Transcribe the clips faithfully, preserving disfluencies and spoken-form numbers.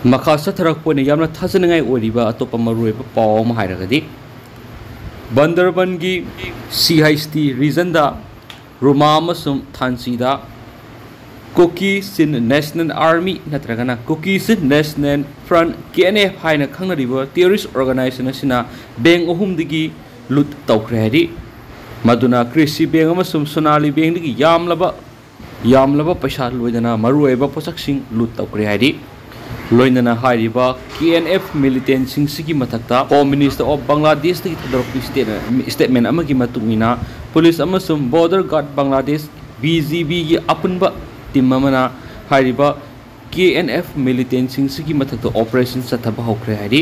ꯃꯈꯥ ꯆꯠꯊꯔꯛꯄ ꯑꯣꯏꯅ ꯌꯥꯝꯅ ꯊꯥꯖꯅꯤꯡꯉꯥꯏ ꯑꯣꯏꯔꯤꯕ ꯑꯇꯣꯞꯄ ꯃꯔꯨꯑꯣꯏꯕ ꯄꯥꯎ ꯑꯃ ꯍꯥꯏꯔꯒꯗꯤ, ꯕꯟꯗꯔꯕꯟꯒꯤ ꯁꯤ ꯑꯩꯆ ꯇꯤ ꯔꯤꯖꯟꯗ ꯔꯨꯃꯥ ꯑꯃꯁꯨꯡ ꯊꯥꯟꯁꯤꯗ Kukis Chin National Army ꯅꯠꯇ꯭ꯔꯒꯅ Kukis Chin National Front, K N F ꯍꯥꯏꯅ ꯈꯪꯅꯔꯤꯕ ꯇꯦꯔꯣꯔꯤꯁ ꯑꯣꯔꯒꯅꯥꯏꯖꯦꯁꯟ ꯑꯁꯤꯅ ꯕꯦꯡ ꯑꯍꯨꯝꯗꯒꯤ ꯂꯨꯠ ꯇꯧꯈ꯭ꯔꯦ ꯍꯥꯏꯔꯤ꯫ ꯃꯗꯨꯅ ꯀ꯭ꯔꯤꯁꯤ ꯕꯦꯡ ꯑꯃꯁꯨꯡ ꯁꯣꯅꯥꯂꯤ ꯕꯦꯡꯗꯒꯤ ꯌꯥꯝꯂꯕ ꯌꯥꯝꯂꯕ ꯄꯩꯁꯥ ꯂꯣꯏꯅꯅ ꯃꯔꯨꯑꯣꯏꯕ ꯄꯣꯠꯁꯛꯁꯤꯡ ꯂꯨꯠ ꯇꯧꯈ꯭ꯔꯦ ꯍꯥꯏꯔꯤ꯫ ꯂꯣꯏꯅꯅ ꯍꯥꯏꯔꯤꯕ ꯀꯦ ꯑꯦꯟ ꯑꯦꯐ ꯃꯤꯂꯤꯇꯦꯟꯁꯤꯡꯁꯤꯒꯤ ꯃꯊꯛꯇ Home Minister of ꯕꯪꯒ꯭ꯂꯥꯗꯦꯁꯇꯒꯤ ꯊꯥꯗꯣꯔꯛꯄ ꯁ꯭ꯇꯦꯠ-, ꯁ꯭ꯇꯦꯠꯃꯦꯟ ꯑꯃꯒꯤ ꯃꯇꯨꯡ ꯏꯟꯅ, ꯄꯨꯂꯤꯁ ꯑꯃꯁꯨꯡ border guard Bangladesh, B G ꯕꯤꯒꯤ ꯑꯄꯨꯟꯕ ꯇꯤꯝ ꯑꯃꯅ ꯍꯥꯏꯔꯤꯕ ꯀꯦ ꯑꯦꯟ ꯑꯦꯐ ꯃꯤꯂꯤꯇꯦꯟꯁꯤꯡꯁꯤꯒꯤ ꯃꯊꯛꯇ ꯑꯣꯄꯔꯦꯁꯟ ꯆꯠꯊꯕ ꯍꯧꯈ꯭ꯔꯦ ꯍꯥꯏꯔꯤ꯫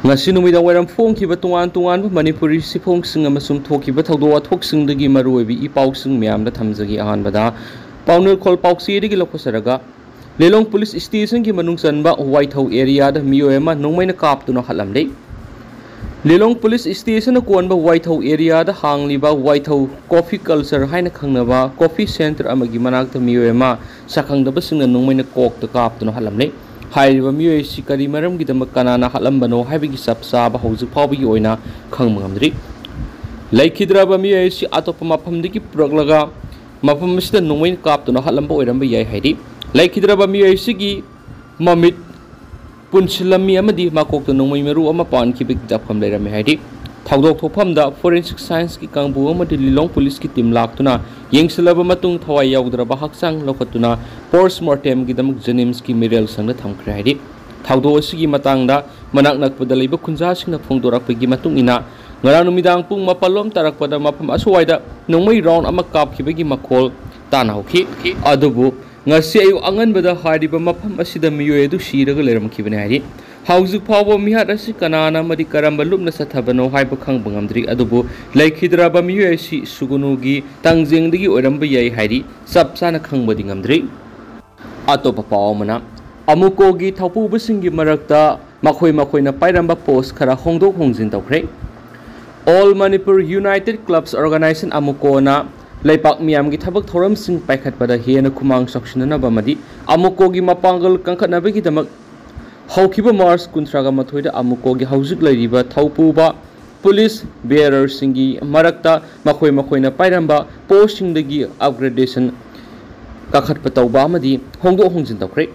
ꯉꯁꯤ ꯅꯨꯃꯤꯗꯥꯡ ꯋꯥꯏꯔꯝ ꯐꯣꯡꯈꯤꯕ ꯇꯣꯉꯥꯟ ꯇꯣꯉꯥꯟꯕ ꯃꯅꯤꯄꯨꯔꯤ ꯁꯤꯐꯣꯡꯁꯤꯡ ꯑꯃꯁꯨꯡ ꯊꯣꯛꯈꯤꯕ ꯊꯧꯗꯣꯛ ꯋꯥꯊꯣꯛꯁꯤꯡꯗꯒꯤ ꯃꯔꯨꯑꯣꯏꯕ ꯏ ꯄꯥꯎꯁꯤꯡ ꯃꯌꯥꯝꯗ ꯊꯝꯖꯒꯦ꯫ ꯑꯍꯥꯟꯕꯗ ꯄꯥꯎꯅꯦꯔꯈꯣꯜ ꯄꯥꯎꯆꯦꯗꯒꯤ ꯂꯧꯈꯠꯆꯔꯒ, ꯂꯤꯂꯣꯡ ꯄꯨꯂꯤꯁ ꯁ꯭ꯇꯦꯁꯟꯒꯤ ꯃꯅꯨꯡ ꯆꯟꯕ ꯋꯥꯏꯊꯧ ꯑꯦꯔꯤꯌꯥꯗ ꯃꯤꯑꯣꯏ ꯑꯃ ꯅꯣꯡꯃꯩꯅ ꯀꯥꯞꯇꯨꯅ ꯍꯥꯠꯂꯝꯂꯦ꯫ ꯂꯤꯂꯣꯡ ꯄꯨꯂꯤꯁ ꯁ꯭ꯇꯦꯁꯟꯅ ꯀꯣꯟꯕ ꯋꯥꯏꯊꯧ ꯑꯦꯔꯤꯌꯥꯗ ꯍꯥꯡꯂꯤꯕ ꯋꯥꯏꯊꯧ ꯀꯣꯐꯤ ꯀꯜꯆꯔ ꯍꯥꯏꯅ ꯈꯪꯅꯕ ꯀꯣꯐꯤ ꯁꯦꯟꯇꯔ ꯑꯃꯒꯤ ꯃꯅꯥꯛꯇ ꯃꯤꯑꯣꯏ ꯑꯃ ꯁꯛꯈꯪꯗꯕꯁꯤꯡꯅ ꯅꯣꯡꯃꯩꯅ ꯀꯣꯛꯇ ꯀꯥꯞꯇꯨꯅ ꯍꯥꯠꯂꯝꯂꯦ꯫ ꯍꯥꯏꯔꯤꯕ ꯃꯤꯑꯣꯏ ꯑꯁꯤ ꯀꯔꯤ ꯃꯔꯝꯒꯤꯗꯃꯛ ꯀꯅꯥꯅ ꯍꯥꯠꯂꯝꯕꯅꯣ ꯍꯥꯏꯕꯒꯤ ꯆꯞ ꯆꯥꯕ ꯍꯧꯖꯤꯛ ꯐꯥꯎꯕꯒꯤ ꯑꯣꯏꯅ ꯈꯪꯕ ꯉꯝꯗ꯭ꯔꯤ꯫ ꯂꯩꯈꯤꯗ꯭ꯔꯕ ꯃꯤꯑꯣꯏ ꯑꯁꯤ ꯑꯇꯣꯞꯄ ꯃꯐꯝꯗꯒꯤ ꯄꯨꯔꯛꯂꯒ ꯃꯐꯝ ꯑꯁꯤꯗ ꯅꯣꯡꯃꯩꯅ ꯀꯥꯞꯇꯨꯅ ꯍꯥꯠꯂꯝꯕ ꯑꯣꯏꯔꯝꯕ ꯌꯥꯏ ꯍꯥꯏꯔꯤ꯫ ꯂꯩꯈꯤꯗ꯭ꯔꯕ ꯃꯤꯑꯣꯏ ꯑꯁꯤꯒꯤ ꯃꯃꯤꯠ ꯄꯨꯟꯁꯤꯜꯂꯝꯃꯤ ꯑꯃꯗꯤ ꯃꯀꯣꯛꯇ ꯅꯣꯡꯃꯩ ꯃꯔꯨ ꯑꯃ ꯄꯥꯟꯈꯤꯕꯒꯤ ꯇꯥꯛꯐꯝ ꯂꯩꯔꯝꯃꯤ ꯍꯥꯏꯔꯤ꯫ ꯊꯧꯗꯣꯛ ꯊꯣꯛꯐꯝꯗ ꯐꯣꯔꯦꯟꯁꯤꯛ ꯁꯥꯏꯟꯁꯀꯤ ꯀꯥꯡꯕꯨ ꯑꯃꯗꯤ ꯂꯤꯂꯣꯡ ꯄꯨꯂꯤꯁꯀꯤ ꯇꯤꯝ ꯂꯥꯛꯇꯨꯅ ꯌꯦꯡꯁꯤꯜꯂꯕ ꯃꯇꯨꯡ ꯊꯋꯥꯏ ꯌꯥꯎꯗ꯭ꯔꯕ ꯍꯛꯆꯥꯡ ꯂꯧꯈꯠꯇꯨꯅ ꯄꯣꯁꯃꯣꯔꯇꯦꯝꯒꯤꯗꯃꯛ ꯖꯦꯅꯤꯝꯁꯀꯤ ꯃꯤꯔꯦꯜ ꯁꯪꯗ ꯊꯝꯈ꯭ꯔꯦ ꯍꯥꯏꯔꯤ꯫ ꯊꯧꯗꯣꯛ ꯑꯁꯤꯒꯤ ꯃꯇꯥꯡꯗ ꯃꯅꯥꯛ ꯅꯛꯄꯗ ꯂꯩꯕ ꯈꯨꯟꯖꯥꯁꯤꯡꯅ ꯐꯣꯡꯗꯣꯔꯛꯄꯒꯤ ꯃꯇꯨꯡ ꯏꯟꯅ, ꯉꯔꯥꯡ ꯅꯨꯃꯤꯗꯥꯡ ꯄꯨꯡ ꯃꯥꯄꯜ ꯂꯣꯝ ꯇꯥꯔꯛꯄꯗ ꯃꯐꯝ ꯑꯁ꯭ꯋꯥꯏꯗ ꯅꯣꯡꯃꯩ ꯔꯥꯎꯟ ꯑꯃ ꯀꯥꯞꯈꯤꯕꯒꯤ ꯃꯈꯣꯜ ꯇꯥꯅꯍꯧꯈꯤ꯫ ꯑꯗꯨꯕꯨ ꯉꯁꯤ ꯑꯌꯨꯛ ꯑꯉꯟꯕꯗ ꯍꯥꯏꯔꯤꯕ ꯃꯐꯝ ꯑꯁꯤꯗ ꯃꯤꯑꯣꯏ ꯑꯗꯨ ꯁꯤꯔꯒ ꯂꯩꯔꯝꯈꯤꯕꯅꯤ ꯍꯥꯏꯔꯤ꯫ ꯍꯧꯖꯤꯛ ꯐꯥꯎꯕ ꯃꯤꯍꯥꯠ ꯑꯁꯤ ꯀꯅꯥꯅ ꯑꯃꯗꯤ ꯀꯔꯝꯕ ꯂꯨꯞꯅ ꯆꯠꯊꯕꯅꯣ ꯍꯥꯏꯕ ꯈꯪꯕ ꯉꯝꯗ꯭ꯔꯤ, ꯑꯗꯨꯕꯨ ꯂꯩꯈꯤꯗ꯭ꯔꯕ ꯃꯤꯑꯣꯏ ꯑꯁꯤ ꯁꯨꯒꯨꯅꯨꯒꯤ ꯇꯥꯡꯖꯦꯡꯗꯒꯤ ꯑꯣꯏꯔꯝꯕ ꯌꯥꯏ ꯍꯥꯏꯔꯤ꯫ ꯆꯞ ꯆꯥꯅ ꯈꯪꯕꯗꯤ ꯉꯝꯗ꯭ꯔꯤ꯫ ꯑꯇꯣꯞꯄ ꯄꯥꯎ ꯑꯃꯅ, ꯑꯃꯨꯀꯣꯒꯤ ꯊꯧꯄꯨꯕꯁꯤꯡꯒꯤ ꯃꯔꯛꯇ ꯃꯈꯣꯏ ꯃꯈꯣꯏꯅ ꯄꯥꯏꯔꯝꯕ ꯄꯣꯁ ꯈꯔ ꯍꯣꯡꯗꯣꯛ ꯍꯣꯡꯖꯤꯟ ꯇꯧꯈ꯭ꯔꯦ꯫ All Manipur United Clubs Organization, ꯑꯃꯨꯀꯣꯅ ꯂꯩꯄꯥꯛ ꯃꯤꯌꯥꯝꯒꯤ ꯊꯕꯛ ꯊꯧꯔꯝꯁꯤꯡ ꯄꯥꯏꯈꯠꯄꯗ ꯍꯦꯟꯅ ꯈꯨꯃꯥꯡ ꯆꯥꯎꯁꯤꯟꯅꯅꯕ ꯑꯃꯗꯤ ꯑꯃꯨꯀꯣꯒꯤ ꯃꯄꯥꯡꯒꯜ ꯀꯟꯈꯠꯅꯕꯒꯤꯗꯃꯛ ꯍꯧꯈꯤꯕ ꯃꯥꯔꯆ ꯀꯨꯟꯊ꯭ꯔꯥꯒ ꯃꯥꯊꯣꯏꯗ ꯑꯃꯨꯀꯣꯒꯤ ꯍꯧꯖꯤꯛ ꯂꯩꯔꯤꯕ ꯊꯧꯄꯨꯕ ꯄꯨꯂꯤꯁ ꯕꯤꯌꯔꯔꯁꯤꯡꯒꯤ ꯃꯔꯛꯇ ꯃꯈꯣꯏ ꯃꯈꯣꯏꯅ ꯄꯥꯏꯔꯝꯕ ꯄꯣꯁꯁꯤꯡꯗꯒꯤ ꯑꯞꯒ꯭ꯔꯦꯗꯦꯁꯟ ꯀꯥꯈꯠꯄ ꯇꯧꯕ ꯑꯃꯗꯤ ꯍꯣꯡꯗꯣꯛ ꯍꯣꯡꯖꯤꯟ ꯇꯧꯈ꯭ꯔꯦ꯫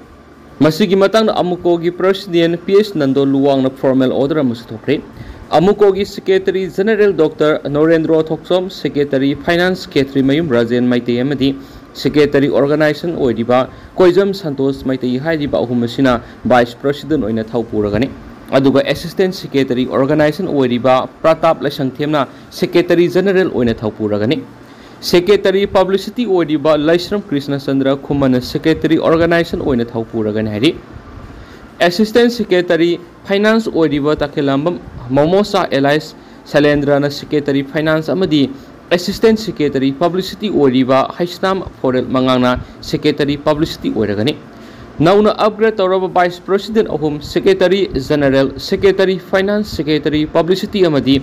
ꯃꯁꯤꯒꯤ ꯃꯇꯥꯡꯗ ꯑꯃꯨꯀꯣꯒꯤ ꯄ꯭ꯔꯁꯤꯗꯦꯟ ꯄꯤ ꯑꯦꯁ ꯅꯟꯗꯣ ꯂꯨꯋꯥꯡꯅ ꯐꯣꯔꯃꯦꯜ ꯑꯣꯔꯗꯔ ꯑꯃꯁꯨ ꯊꯣꯛꯈ꯭ꯔꯦ꯫ ꯑꯃꯨꯀꯣꯒꯤ secretary general doctor Norendro Thokchom, secretary finance Khetrimayum Rajen Meitei ꯑꯃꯗꯤ ꯁꯦꯀ꯭ꯔꯦꯇꯔꯤ ꯑꯣꯔꯒꯅꯥꯏꯖꯦꯁꯟ ꯑꯣꯏꯔꯤꯕ ꯀꯣꯏꯖꯝ ꯁꯟꯇꯣꯁ ꯃꯩꯇꯩ ꯍꯥꯏꯔꯤꯕ ꯑꯍꯨꯝ ꯑꯁꯤꯅ ꯚꯥꯏꯁ ꯄ꯭ꯔꯁꯤꯗꯦꯟ ꯑꯣꯏꯅ ꯊꯧ ꯄꯨꯔꯒꯅꯤ꯫ ꯑꯗꯨꯒ ꯑꯦꯁꯤꯁꯇꯦꯟ ꯁꯦꯀ꯭ꯔꯦꯇꯔꯤ ꯑꯣꯔꯒꯅꯥꯏꯖꯦꯁꯟ ꯑꯣꯏꯔꯤꯕ ꯄ꯭ꯔꯇꯥꯞ ꯂꯥꯏꯁꯪꯊꯦꯝꯅ ꯁꯦꯀ꯭ꯔꯦꯇꯔꯤ ꯖꯦꯅꯔꯦꯜ ꯑꯣꯏꯅ ꯊꯧ ꯄꯨꯔꯒꯅꯤ꯫ ꯁꯦꯀ꯭ꯔꯦꯇꯔꯤ ꯄꯕ꯭ꯂꯤꯁꯤꯇꯤ ꯑꯣꯏꯔꯤꯕ ꯂꯥꯏꯁ꯭ꯔꯝ ꯀ꯭ꯔꯤꯁꯅꯆꯟꯗ꯭ꯔ ꯈꯨꯃꯟꯅ ꯁꯦꯀ꯭ꯔꯦꯇꯔꯤ ꯑꯣꯔꯒꯅꯥꯏꯖꯦꯁꯟ ꯑꯣꯏꯅ ꯊꯧ ꯄꯨꯔꯒꯅꯤ ꯍꯥꯏꯔꯤ꯫ ꯑꯦꯁꯤꯁꯇꯦꯟ ꯁꯦꯀ꯭ꯔꯦꯇꯔꯤ ꯐꯥꯏꯅꯥꯟꯁ ꯑꯣꯏꯔꯤꯕ ꯇꯈꯦꯂꯝꯕꯝ ꯃꯣꯃꯣꯁꯥ ꯑꯦꯂꯥꯏꯁ ꯁꯩꯂꯦꯟꯗ꯭ꯔꯅ ꯁꯦꯀ꯭ꯔꯦꯇꯔꯤ ꯐꯥꯏꯅꯥꯟꯁ ꯑꯃꯗꯤ ꯑꯦꯁꯤꯁꯇꯦꯟ ꯁꯦꯀ꯭ꯔꯦꯇꯔꯤ ꯄꯕ꯭ꯂꯤꯁꯤꯇꯤ ꯑꯣꯏꯔꯤꯕ ꯍꯩꯁꯅꯥꯝ ꯐꯣꯔꯦꯜ ꯃꯉꯥꯡꯅ ꯁꯦꯀ꯭ꯔꯦꯇꯔꯤ ꯄꯕ꯭ꯂꯤꯁꯤꯇꯤ ꯑꯣꯏꯔꯒꯅꯤ꯫ ꯅꯧꯅ ꯑꯞꯒ꯭ꯔꯦꯗ ꯇꯧꯔꯕ ꯚꯥꯏꯁ ꯄ꯭ꯔꯁꯤꯗꯦꯟ ꯑꯍꯨꯝ, secretary general, secretary finance, secretary publicity ꯑꯃꯗꯤ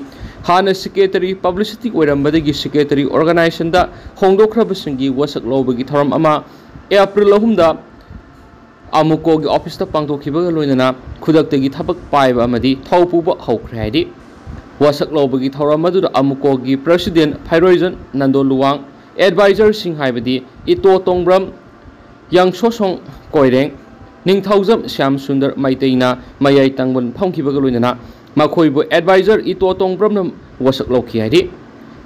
ꯍꯥꯟꯅ ꯁꯦꯀ꯭ꯔꯦꯇꯔꯤ ꯄꯕ꯭ꯂꯤꯁꯤꯇꯤ ꯑꯣꯏꯔꯝꯕꯗꯒꯤ ꯁꯦꯀ꯭ꯔꯦꯇꯔꯤ ꯑꯣꯔꯒꯅꯥꯏꯖꯦꯁꯟꯗ ꯍꯣꯡꯗꯣꯛꯈ꯭ꯔꯕꯁꯤꯡꯒꯤ ꯋꯥꯁꯛ ꯂꯧꯕꯒꯤ ꯊꯧꯔꯝ ꯑꯃ ꯑꯦꯄ꯭ꯔꯤꯜ ꯑꯍꯨꯝꯗ ꯑꯃꯨꯀꯣꯒꯤ ꯑꯣꯐꯤꯁꯇ ꯄꯥꯡꯊꯣꯛꯈꯤꯕꯒ ꯂꯣꯏꯅꯅ ꯈꯨꯗꯛꯇꯒꯤ ꯊꯕꯛ ꯄꯥꯏꯕ ꯑꯃꯗꯤ ꯊꯧ ꯄꯨꯕ ꯍꯧꯈ꯭ꯔꯦ ꯍꯥꯏꯔꯤ꯫ ꯋꯥꯁꯛ ꯂꯧꯕꯒꯤ ꯊꯧꯔꯝ ꯑꯗꯨꯗ ꯑꯃꯨꯀꯣꯒꯤ ꯄ꯭ꯔꯁꯤꯗꯦꯟ ꯐꯥꯏꯔꯣꯏꯖꯟ ꯅꯟꯗꯣ ꯂꯨꯋꯥꯡ, ꯑꯦꯗꯚꯥꯏꯖꯔꯁꯤꯡ ꯍꯥꯏꯕꯗꯤ ꯏꯇꯣ ꯇꯣꯡꯕ꯭ꯔꯝ, ꯌꯥꯡꯁꯣꯁꯣꯡ ꯀꯣꯏꯔꯦꯡ, ꯅꯤꯡꯊꯧꯖꯝ ꯁ꯭ꯌꯥꯝ ꯁꯨꯟꯗꯔ ꯃꯩꯇꯩꯅ ꯃꯌꯥꯏ ꯇꯪꯕꯟ ꯐꯝꯈꯤꯕꯒ ꯂꯣꯏꯅꯅ ꯃꯈꯣꯏꯕꯨ ꯑꯦꯗꯚꯥꯏꯖꯔ ꯏꯇꯣ ꯇꯣꯡꯕ꯭ꯔꯝꯅ ꯋꯥꯁꯛ ꯂꯧꯈꯤ ꯍꯥꯏꯔꯤ꯫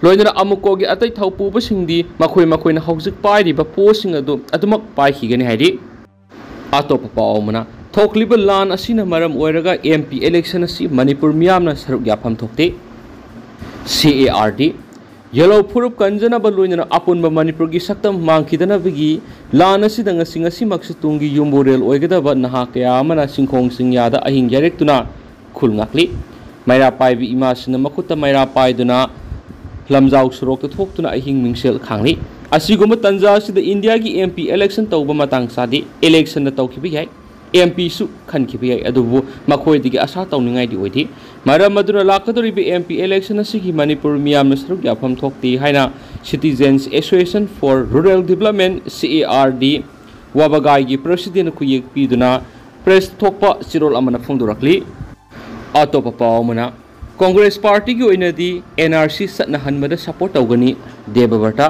ꯂꯣꯏꯅꯅ ꯑꯃꯨꯀꯣꯒꯤ ꯑꯇꯩ ꯊꯧꯄꯨꯕꯁꯤꯡꯗꯤ ꯃꯈꯣꯏ ꯃꯈꯣꯏꯅ ꯍꯧꯖꯤꯛ ꯄꯥꯏꯔꯤꯕ ꯄꯣꯁꯁꯤꯡ ꯑꯗꯨ ꯑꯗꯨꯃꯛ ꯄꯥꯏꯈꯤꯒꯅꯤ ꯍꯥꯏꯔꯤ꯫ ꯑꯇꯣꯞꯄ ꯄꯥꯎ ꯑꯃꯅ, ꯊꯣꯛꯂꯤꯕ ꯂꯥꯟ ꯑꯁꯤꯅ ꯃꯔꯝ ꯑꯣꯏꯔꯒ ꯑꯦꯝ ꯄꯤ ꯏꯂꯦꯛꯁꯟ ꯑꯁꯤ ꯃꯅꯤꯄꯨꯔ ꯃꯤꯌꯥꯝꯅ ꯁꯔꯨꯛ ꯌꯥꯐꯝ ꯊꯣꯛꯇꯦ꯫ ꯁꯤ ꯑꯦ ꯑꯥꯔ ꯗꯤ, ꯌꯦꯜꯂꯧ ꯐꯨꯔꯨꯞ ꯀꯟꯖꯅꯕ ꯂꯣꯏꯅꯅ ꯑꯄꯨꯟꯕ ꯃꯅꯤꯄꯨꯔꯒꯤ ꯁꯛꯇꯝ ꯃꯥꯡꯈꯤꯗꯅꯕꯒꯤ ꯂꯥꯟ ꯑꯁꯤꯗ ꯉꯁꯤ, ꯉꯁꯤꯃꯛꯁꯨ ꯇꯨꯡꯒꯤ ꯌꯨꯝꯕꯨꯔꯦꯜ ꯑꯣꯏꯒꯗꯕ ꯅꯍꯥ ꯀꯌꯥ ꯑꯃꯅ ꯆꯤꯡꯈꯣꯡ ꯆꯤꯡꯌꯥꯗ ꯑꯍꯤꯡ ꯌꯥꯔꯦꯛꯇꯨꯅ ꯈꯨꯜ ꯉꯥꯛꯂꯤ꯫ ꯃꯩꯔꯥ ꯄꯥꯏꯕꯤ ꯏꯃꯥꯁꯤꯡꯅ ꯃꯈꯨꯠꯇ ꯃꯩꯔꯥ ꯄꯥꯏꯗꯨꯅ ꯂꯝꯖꯥꯎ ꯁꯣꯔꯣꯛꯇ ꯊꯣꯛꯇꯨꯅ ꯑꯍꯤꯡ ꯃꯤꯡꯁꯦꯜ ꯈꯥꯡꯂꯤ꯫ ꯑꯁꯤꯒꯨꯝꯕ ꯇꯟꯖꯥ ꯑꯁꯤꯗ ꯏꯟꯗꯤꯌꯥꯒꯤ ꯑꯦꯝ ꯄꯤ ꯏꯂꯦꯛꯁꯟ ꯇꯧꯕ ꯃꯇꯥꯡ ꯆꯥꯗꯦ꯫ ꯏꯂꯦꯛꯁꯟꯗ ꯇꯧꯈꯤꯕ ꯌꯥꯏ, ꯑꯦꯝ ꯄꯤꯁꯨ ꯈꯟꯈꯤꯕ ꯌꯥꯏ, ꯑꯗꯨꯕꯨ ꯃꯈꯣꯏꯗꯒꯤ ꯑꯁꯥ ꯇꯧꯅꯤꯡꯉꯥꯏꯗꯤ ꯑꯣꯏꯗꯦ꯫ ꯃꯔꯝ ꯑꯗꯨꯅ ꯂꯥꯛꯀꯗꯧꯔꯤꯕ M P election ꯑꯁꯤꯒꯤ ꯃꯅꯤꯄꯨꯔ ꯃꯤꯌꯥꯝꯅ ꯁꯔꯨꯛ ꯌꯥꯐꯝ ꯊꯣꯛꯇꯦ ꯍꯥꯏꯅ Citizens Association for Rural Development, C A R D, ꯋꯥꯕꯒꯥꯏꯒꯤ president ꯈꯨꯌꯦꯛ ꯄꯤꯗꯨꯅ press ꯊꯣꯛꯄ ꯆꯤꯔꯣꯜ ꯑꯃꯅ ꯐꯣꯡꯗꯣꯔꯛꯂꯤ꯫ ꯑꯇꯣꯞꯄ ꯄꯥꯎ ꯑꯃꯅ, ꯀꯣꯡꯒ꯭ꯔꯦꯁ ꯄꯥꯔꯇꯤꯒꯤ ꯑꯣꯏꯅꯗꯤ N R C ꯆꯠꯅꯍꯟꯕꯗ support ꯇꯧꯒꯅꯤ ꯗꯦꯕꯕ꯭ꯔꯇ꯫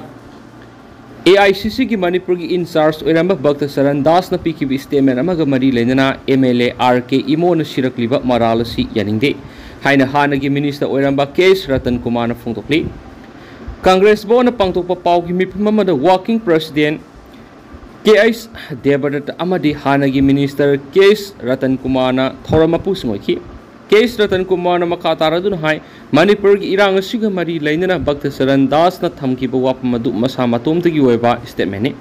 A I C Cꯒꯤ ꯃꯅꯤꯄꯨꯔꯒꯤ in charge ꯑꯣꯏꯔꯝꯕ ꯚꯛꯇ ꯆꯔꯟ ꯗꯥꯁꯅ ꯄꯤꯈꯤꯕ statement ꯑꯃꯒ ꯃꯔꯤ ꯂꯩꯅꯅ M L A R K ꯏꯃꯣꯅ ꯁꯤꯔꯛꯂꯤꯕ ꯃꯔꯥꯜ ꯑꯁꯤ ꯌꯥꯅꯤꯡꯗꯦ ꯍꯥꯏꯅ ꯍꯥꯟꯅꯒꯤ minister ꯑꯣꯏꯔꯝꯕ K H ꯔꯇꯟ ꯀꯨꯃꯥꯔꯅ ꯐꯣꯡꯗꯣꯛꯂꯤ꯫ ꯀꯪꯒ꯭ꯔꯦꯁ ꯚꯋꯟꯅ ꯄꯥꯡꯊꯣꯛꯄ ꯄꯥꯎꯒꯤ ꯃꯤꯐꯝ ꯑꯃꯗ working president K H ꯗꯦꯕꯗꯠꯇ ꯑꯃꯗꯤ ꯍꯥꯟꯅꯒꯤ minister K H ꯔꯇꯟ ꯀꯨꯃꯥꯔꯅ ꯊꯧꯔꯝ ꯃꯄꯨꯁꯤꯡ ꯑꯣꯏꯈꯤ꯫ K H ꯔꯇꯟ ꯀꯨꯃꯥꯔꯅ ꯃꯈꯥ ꯇꯥꯔꯗꯨꯅ ꯍꯥꯏ, ꯃꯅꯤꯄꯨꯔꯒꯤ ꯏꯔꯥꯡ ꯑꯁꯤꯒ ꯃꯔꯤ ꯂꯩꯅꯅ ꯚꯛꯇ ꯆꯔꯟ ꯗꯥꯁꯅ ꯊꯝꯈꯤꯕ ꯋꯥꯐꯝ ꯑꯗꯨ ꯃꯁꯥ ꯃꯇꯣꯝꯇꯒꯤ ꯑꯣꯏꯕ statementꯅꯤ꯫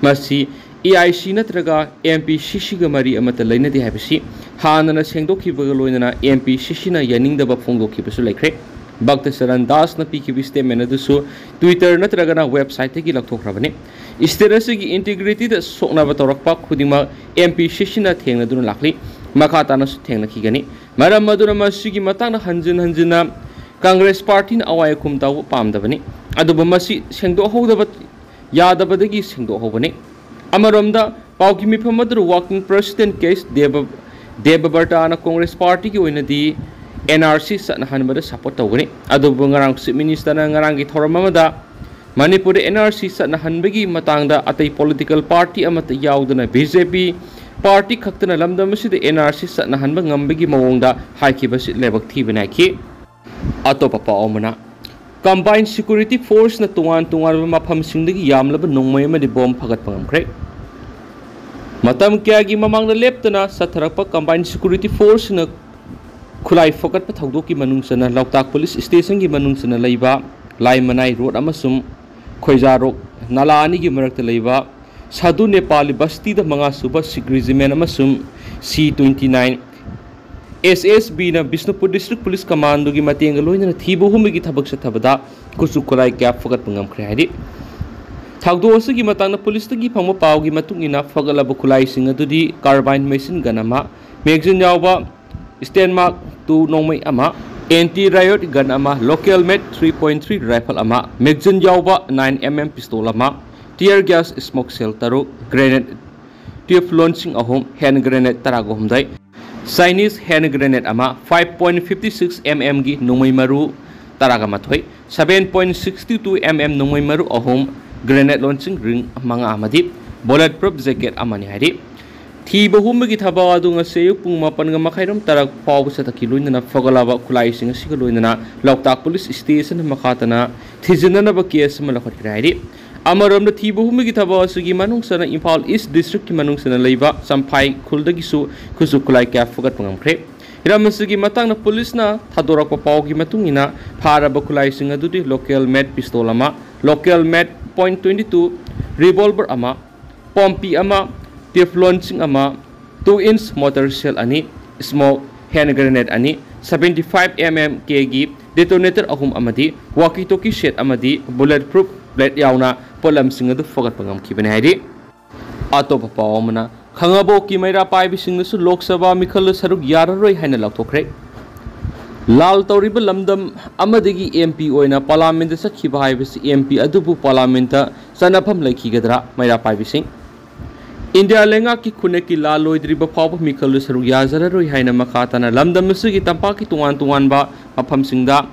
ꯃꯁꯤ A I C ꯅꯠꯇ꯭ꯔꯒ M P C Cꯒ ꯃꯔꯤ ꯑꯃꯠꯇ ꯂꯩꯅꯗꯦ ꯍꯥꯏꯕꯁꯤ ꯍꯥꯟꯅꯅ ꯁꯦꯡꯗꯣꯛꯈꯤꯕꯒ ꯂꯣꯏꯅꯅ M P C Cꯅ ꯌꯥꯅꯤꯡꯗꯕ ꯐꯣꯡꯗꯣꯛꯈꯤꯕꯁꯨ ꯂꯩꯈ꯭ꯔꯦ꯫ ꯚꯛꯇ ꯆꯔꯟ ꯗꯥꯁꯅ ꯄꯤꯈꯤꯕ statement ꯑꯗꯨꯁꯨ Twitter ꯅꯠꯇ꯭ꯔꯒꯅ websiteꯇꯒꯤ ꯂꯧꯊꯣꯛꯈ꯭ꯔꯕꯅꯤ꯫ State ꯑꯁꯤꯒꯤ integrityꯗ ꯁꯣꯛꯅꯕ ꯇꯧꯔꯛꯄ ꯈꯨꯗꯤꯡꯃꯛ M P C Cꯅ ꯊꯦꯡꯅꯗꯨꯅ ꯂꯥꯛꯂꯤ, ꯃꯈꯥ ꯇꯥꯅꯁꯨ ꯊꯦꯡꯅꯈꯤꯒꯅꯤ꯫ ꯃꯔꯝ ꯑꯗꯨꯅ ꯃꯁꯤꯒꯤ ꯃꯇꯥꯡꯗ ꯍꯟꯖꯤꯟ ꯍꯟꯖꯤꯟꯅ ꯀꯪꯒ꯭ꯔꯦꯁ ꯄꯥꯔꯇꯤꯅ ꯑꯋꯥꯏ ꯑꯈꯨꯝ ꯇꯧꯕ ꯄꯥꯝꯗꯕꯅꯤ꯫ ꯑꯗꯨꯕꯨ ꯃꯁꯤ ꯁꯦꯡꯗꯣꯛꯍꯧꯗꯕ ꯌꯥꯗꯕꯗꯒꯤ ꯁꯦꯡꯗꯣꯛꯍꯧꯕꯅꯤ꯫ ꯑꯃꯔꯣꯝꯗ ꯄꯥꯎꯒꯤ ꯃꯤꯐꯝ ꯑꯗꯨꯗ working president K H ꯗꯦꯕ-, ꯗꯦꯕꯕ꯭ꯔꯇꯥꯅ ꯀꯪꯒ꯭ꯔꯦꯁ ꯄꯥꯔꯇꯤꯒꯤ ꯑꯣꯏꯅꯗꯤ N R C ꯆꯠꯅꯍꯟꯕꯗ support ꯇꯧꯒꯅꯤ꯫ ꯑꯗꯨꯕꯨ ꯉꯔꯥꯡ Chief Ministerꯅ ꯉꯔꯥꯡꯒꯤ ꯊꯧꯔꯝ ꯑꯃꯗ ꯃꯅꯤꯄꯨꯔꯗ N R C ꯆꯠꯅꯍꯟꯕꯒꯤ ꯃꯇꯥꯡꯗ ꯑꯇꯩ political party ꯑꯃꯠꯇ ꯌꯥꯎꯗꯅ B J P party ꯈꯛꯇꯅ ꯂꯝꯗꯝ ꯑꯁꯤꯗ N R C ꯆꯠꯅꯍꯟꯕ ꯉꯝꯕꯒꯤ ꯃꯑꯣꯡꯗ ꯍꯥꯏꯈꯤꯕꯁꯤ ꯂꯥꯏꯕꯛ ꯊꯤꯕ ꯅꯥꯏꯈꯤ꯫ ꯑꯇꯣꯞꯄ ꯄꯥꯎ ꯑꯃꯅ, Combined Security Forceꯅ ꯇꯣꯉꯥꯟ ꯇꯣꯉꯥꯟꯕ ꯃꯐꯝꯁꯤꯡꯗꯒꯤ ꯌꯥꯝꯂꯕ ꯅꯣꯡꯃꯩ ꯑꯃꯗꯤ bomb ꯐꯒꯠꯄ ꯉꯝꯈ꯭ꯔꯦ꯫ ꯃꯇꯝ ꯀꯌꯥꯒꯤ ꯃꯃꯥꯡꯗ ꯂꯦꯞꯇꯅ ꯆꯠꯊꯔꯛꯄ Combined Security Forceꯅ ꯈꯨꯠꯂꯥꯏ ꯐꯒꯠꯄ ꯊꯧꯗꯣꯛꯀꯤ ꯃꯅꯨꯡ ꯆꯟꯅ ꯂꯣꯛꯇꯥꯛ police stationꯒꯤ ꯃꯅꯨꯡ ꯆꯟꯅ ꯂꯩꯕ ꯂꯥꯏꯃꯅꯥꯏ road ꯑꯃꯁꯨꯡ ꯈꯣꯏꯖꯥꯔꯣꯛ ꯅꯂꯥ ꯑꯅꯤꯒꯤ ꯃꯔꯛꯇ ꯂꯩꯕ ꯁꯥꯗꯨ ꯅꯦꯄꯥꯂꯤ ꯕꯁꯇꯤꯗ ꯃꯉꯥ ꯁꯨꯕ Sikh Regiment ꯑꯃꯁꯨꯡ C twenty nine S S Bꯅ Bishnupur District Police Commandꯒꯤ ꯃꯇꯦꯡꯒ ꯂꯣꯏꯅꯅ ꯊꯤꯕ ꯍꯨꯝꯕꯒꯤ ꯊꯕꯛ ꯆꯠꯊꯕꯗ ꯈꯨꯠꯁꯨ ꯈꯨꯠꯂꯥꯏ ꯀꯌꯥ ꯐꯒꯠꯄ ꯉꯝꯈ꯭ꯔꯦ ꯍꯥꯏꯔꯤ꯫ ꯊꯧꯗꯣꯛ ꯑꯁꯤꯒꯤ ꯃꯇꯥꯡꯗ policeꯇꯒꯤ ꯐꯪꯕ ꯄꯥꯎꯒꯤ ꯃꯇꯨꯡ ꯏꯟꯅ, ꯐꯒꯠꯂꯕ ꯈꯨꯠꯂꯥꯏꯁꯤꯡ ꯑꯗꯨꯗꯤ carbine machine gun ꯑꯃ, magazine ꯌꯥꯎꯕ Stenmark two ꯅꯣꯡꯃꯩ ꯑꯃ, Anti Riot Gun ꯑꯃ, Local Made three point three Rifle ꯑꯃ, magazine ꯌꯥꯎꯕ nine M M pistol ꯑꯃ, tear gas smoke shell ꯇꯔꯨꯛ, grenade twelve launching ꯑꯍꯨꯝ, hand grenade ꯇꯔꯥꯒ ꯍꯨꯝꯗꯣꯏ, Chinese hand grenade ꯑꯃ, five point fifty six M M ꯒꯤ ꯅꯣꯡꯃꯩ ꯃꯔꯨ ꯇꯔꯥꯒ ꯃꯥꯊꯣꯏ, seven point six two M M ꯅꯣꯡꯃꯩ ꯃꯔꯨ ꯑꯍꯨꯝ, grenade launching ring ꯃꯉꯥ ꯑꯃꯗꯤ bullet proof jacket ꯑꯃꯅꯤ ꯍꯥꯏꯔꯤ꯫ ꯊꯤꯕ ꯍꯨꯝꯕꯒꯤ ꯊꯕꯛ ꯑꯗꯨ ꯉꯁꯤ ꯑꯌꯨꯛ ꯄꯨꯡ ꯃꯥꯄꯟꯒ ꯃꯈꯥꯏꯔꯣꯝ ꯇꯔꯥ ꯐꯥꯎꯕ ꯆꯠꯊꯈꯤ꯫ ꯂꯣꯏꯅꯅ ꯐꯒꯠꯂꯕ ꯈꯨꯠꯂꯥꯏꯁꯤꯡ ꯑꯁꯤꯒ ꯂꯣꯏꯅꯅ ꯂꯣꯛꯇꯥꯛ ꯄꯨꯂꯤꯁ ꯁ꯭ꯇꯦꯁꯟ ꯃꯈꯥ ꯇꯥꯅ ꯊꯤꯖꯤꯟꯅꯅꯕ ꯀꯦꯁ ꯑꯃ ꯂꯧꯈꯠꯈ꯭ꯔꯦ ꯍꯥꯏꯔꯤ꯫ ꯑꯃꯔꯣꯝꯗ ꯊꯤꯕ ꯍꯨꯝꯕꯒꯤ ꯊꯕꯛ ꯑꯁꯤꯒꯤ ꯃꯅꯨꯡ ꯆꯟꯅ ꯏꯝꯐꯥꯜ ꯏꯁ ꯗꯤꯁꯇ꯭ꯔꯤꯛꯀꯤ ꯃꯅꯨꯡ ꯆꯟꯅ ꯂꯩꯕ ꯆꯝꯐꯥꯏ ꯈꯨꯜꯗꯒꯤꯁꯨ ꯈꯨꯠꯁꯨ ꯈꯨꯠꯂꯥꯏ ꯀꯌꯥ ꯐꯒꯠꯄ ꯉꯝꯈ꯭ꯔꯦ꯫ ꯍꯤꯔꯝ ꯑꯁꯤꯒꯤ ꯃꯇꯥꯡꯗ ꯄꯨꯂꯤꯁꯅ ꯊꯥꯗꯣꯔꯛꯄ ꯄꯥꯎꯒꯤ ꯃꯇꯨꯡ ꯏꯟꯅ ꯐꯥꯔꯕ ꯈꯨꯠꯂꯥꯏꯁꯤꯡ ꯑꯗꯨꯗꯤ local made pistol ꯑꯃ, local made point twenty two revolver ꯑꯃ, ꯄꯣꯝꯄꯤ ꯑꯃ, twelve launching ꯑꯃ, two inch mortar shell ꯑꯅꯤ, smoke hand grenade ꯑꯅꯤ, seventy five M M K ꯒꯤ detonator ꯑꯍꯨꯝ ꯑꯃꯗꯤ walkie talkie set ꯑꯃꯗꯤ bullet proof plate ꯌꯥꯎꯅ ꯄꯣꯠꯂꯝꯁꯤꯡ ꯑꯗꯨ ꯐꯒꯠꯄ ꯉꯝꯈꯤꯕꯅꯤ ꯍꯥꯏꯔꯤ꯫ ꯑꯇꯣꯞꯄ ꯄꯥꯎ ꯑꯃꯅ, ꯈꯥꯉꯕꯣꯛꯀꯤ ꯃꯩꯔꯥ ꯄꯥꯏꯕꯤꯁꯤꯡꯅꯁꯨ ꯂꯣꯛ ꯁꯚꯥ ꯃꯤꯈꯜꯗ ꯁꯔꯨꯛ ꯌꯥꯔꯔꯣꯏ ꯍꯥꯏꯅ ꯂꯥꯎꯊꯣꯛꯈ꯭ꯔꯦ꯫ ꯂꯥꯜ ꯇꯧꯔꯤꯕ ꯂꯝꯗꯝ ꯑꯃꯗꯒꯤ M P ꯑꯣꯏꯅ ꯄꯥꯔꯂꯥꯃꯦꯟꯗ ꯆꯠꯈꯤꯕ ꯍꯥꯏꯕꯁꯤ M P ꯑꯗꯨꯕꯨ ꯄꯥꯔꯂꯥꯃꯦꯟꯗ ꯆꯠꯅꯐꯝ ꯂꯩꯈꯤꯒꯗ꯭ꯔꯥ? ꯃꯩꯔꯥ ꯄꯥꯏꯕꯤꯁꯤꯡ, ꯏꯟꯗꯤꯌꯥ ꯂꯩꯉꯥꯛꯀꯤ ꯈꯨꯟꯅꯦꯛꯀꯤ ꯂꯥꯜ ꯂꯣꯏꯗ꯭ꯔꯤꯕ ꯐꯥꯎꯕ ꯃꯤꯈꯜꯗ ꯁꯔꯨꯛ ꯌꯥꯖꯔꯔꯣꯏ ꯍꯥꯏꯅ ꯃꯈꯥ ꯇꯥꯅ ꯂꯝꯗꯝ ꯑꯁꯤꯒꯤ ꯇꯝꯄꯥꯛꯀꯤ ꯇꯣꯉꯥꯟ ꯇꯣꯉꯥꯟꯕ ꯃꯐꯝꯁꯤꯡꯗ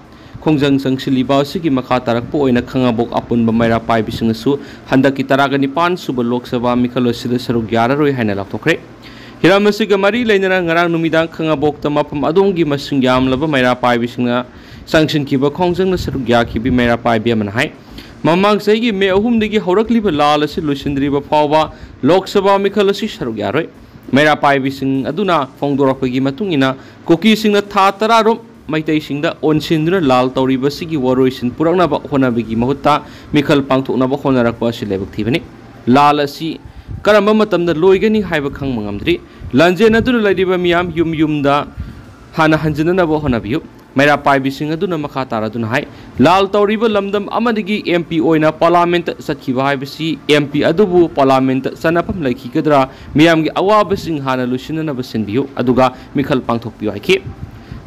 ꯈꯣꯡꯖꯪ ꯆꯪꯁꯤꯜꯂꯤꯕ ꯑꯁꯤꯒꯤ ꯃꯈꯥ ꯇꯥꯔꯛꯄ ꯑꯣꯏꯅ ꯈꯥꯉꯕꯣꯛ ꯑꯄꯨꯟꯕ ꯃꯩꯔꯥ ꯄꯥꯏꯕꯤꯁꯤꯡꯅꯁꯨ ꯍꯟꯗꯛꯀꯤ ꯇꯔꯥꯒ ꯅꯤꯄꯥꯟ ꯁꯨꯕ ꯂꯣꯛ ꯁꯚꯥ ꯃꯤꯈꯜ ꯑꯁꯤꯗ ꯁꯔꯨꯛ ꯌꯥꯔꯔꯣꯏ ꯍꯥꯏꯅ ꯂꯥꯎꯊꯣꯛꯈ꯭ꯔꯦ꯫ ꯍꯤꯔꯝ ꯑꯁꯤꯒ ꯃꯔꯤ ꯂꯩꯅꯅ ꯉꯔꯥꯡ ꯅꯨꯃꯤꯗꯥꯡ ꯈꯥꯉꯕꯣꯛꯇ ꯃꯐꯝ ꯑꯗꯣꯝꯒꯤ ꯃꯁꯤꯡ ꯌꯥꯝꯂꯕ ꯃꯩꯔꯥ ꯄꯥꯏꯕꯤꯁꯤꯡꯅ ꯆꯪꯁꯤꯟꯈꯤꯕ ꯈꯣꯡꯖꯪꯅ ꯁꯔꯨꯛ ꯌꯥꯈꯤꯕꯤ ꯃꯩꯔꯥ ꯄꯥꯏꯕꯤ ꯑꯃꯅ ꯍꯥꯏ, ꯃꯃꯥꯡ ꯆꯍꯤꯒꯤ ꯃꯦ ꯑꯍꯨꯝꯗꯒꯤ ꯍꯧꯔꯛꯂꯤꯕ ꯂꯥꯜ ꯑꯁꯤ ꯂꯣꯏꯁꯤꯟꯗ꯭ꯔꯤꯕ ꯐꯥꯎꯕ ꯂꯣꯛ ꯁꯚꯥ ꯃꯤꯈꯜ ꯑꯁꯤ ꯁꯔꯨꯛ ꯌꯥꯔꯣꯏ꯫ ꯃꯩꯔꯥ ꯄꯥꯏꯕꯤꯁꯤꯡ ꯑꯗꯨꯅ ꯐꯣꯡꯗꯣꯔꯛꯄꯒꯤ ꯃꯇꯨꯡ ꯏꯟꯅ ꯀꯨꯀꯤꯁꯤꯡꯅ ꯊꯥ ꯇꯔꯥꯔꯣꯝ ꯃꯩꯇꯩꯁꯤꯡꯗ ꯑꯣꯟꯁꯤꯟꯗꯨꯅ ꯂꯥꯜ ꯇꯧꯔꯤꯕꯁꯤꯒꯤ ꯋꯥꯔꯣꯏꯁꯤꯟ ꯄꯨꯔꯛꯅꯕ ꯍꯣꯠꯅꯕꯒꯤ ꯃꯍꯨꯠꯇ ꯃꯤꯈꯜ ꯄꯥꯡꯊꯣꯛꯅꯕ ꯍꯣꯠꯅꯔꯛꯄ ꯑꯁꯤ ꯂꯥꯏꯕꯛ ꯊꯤꯕꯅꯤ꯫ ꯂꯥꯜ ꯑꯁꯤ ꯀꯔꯝꯕ ꯃꯇꯝꯗ ꯂꯣꯏꯒꯅꯤ ꯍꯥꯏꯕ ꯈꯪꯕ ꯉꯝꯗ꯭ꯔꯤ꯫ ꯂꯥꯟꯖꯦꯟ ꯑꯗꯨꯅ ꯂꯩꯔꯤꯕ ꯃꯤꯌꯥꯝ ꯌꯨꯝ ꯌꯨꯝꯗ ꯍꯥꯟꯅ ꯍꯟꯖꯤꯟꯅꯅꯕ ꯍꯣꯠꯅꯕꯤꯌꯨ꯫ ꯃꯩꯔꯥ ꯄꯥꯏꯕꯤꯁꯤꯡ ꯑꯗꯨꯅ ꯃꯈꯥ ꯇꯥꯔꯗꯨꯅ ꯍꯥꯏ, ꯂꯥꯜ ꯇꯧꯔꯤꯕ ꯂꯝꯗꯝ ꯑꯃꯗꯒꯤ ꯑꯦꯝ ꯄꯤ ꯑꯣꯏꯅ ꯄꯥꯔꯂꯥꯃꯦꯟꯠꯇ ꯆꯠꯈꯤꯕ ꯍꯥꯏꯕꯁꯤ ꯑꯦꯝ ꯄꯤ ꯑꯗꯨꯕꯨ ꯄꯥꯔꯂꯥꯃꯦꯟꯠꯇ ꯆꯠꯅꯐꯝ ꯂꯩꯈꯤꯒꯗ꯭ꯔꯥ? ꯃꯤꯌꯥꯝꯒꯤ ꯑꯋꯥꯕꯁꯤꯡ ꯍꯥꯟꯅ ꯂꯣꯏꯁꯤꯟꯅꯅꯕ ꯁꯤꯟꯕꯤꯌꯨ, ꯑꯗꯨꯒ ꯃꯤꯈꯜ ꯄꯥꯡꯊꯣꯛꯄꯤꯌꯨ ꯍꯥꯏꯈꯤ꯫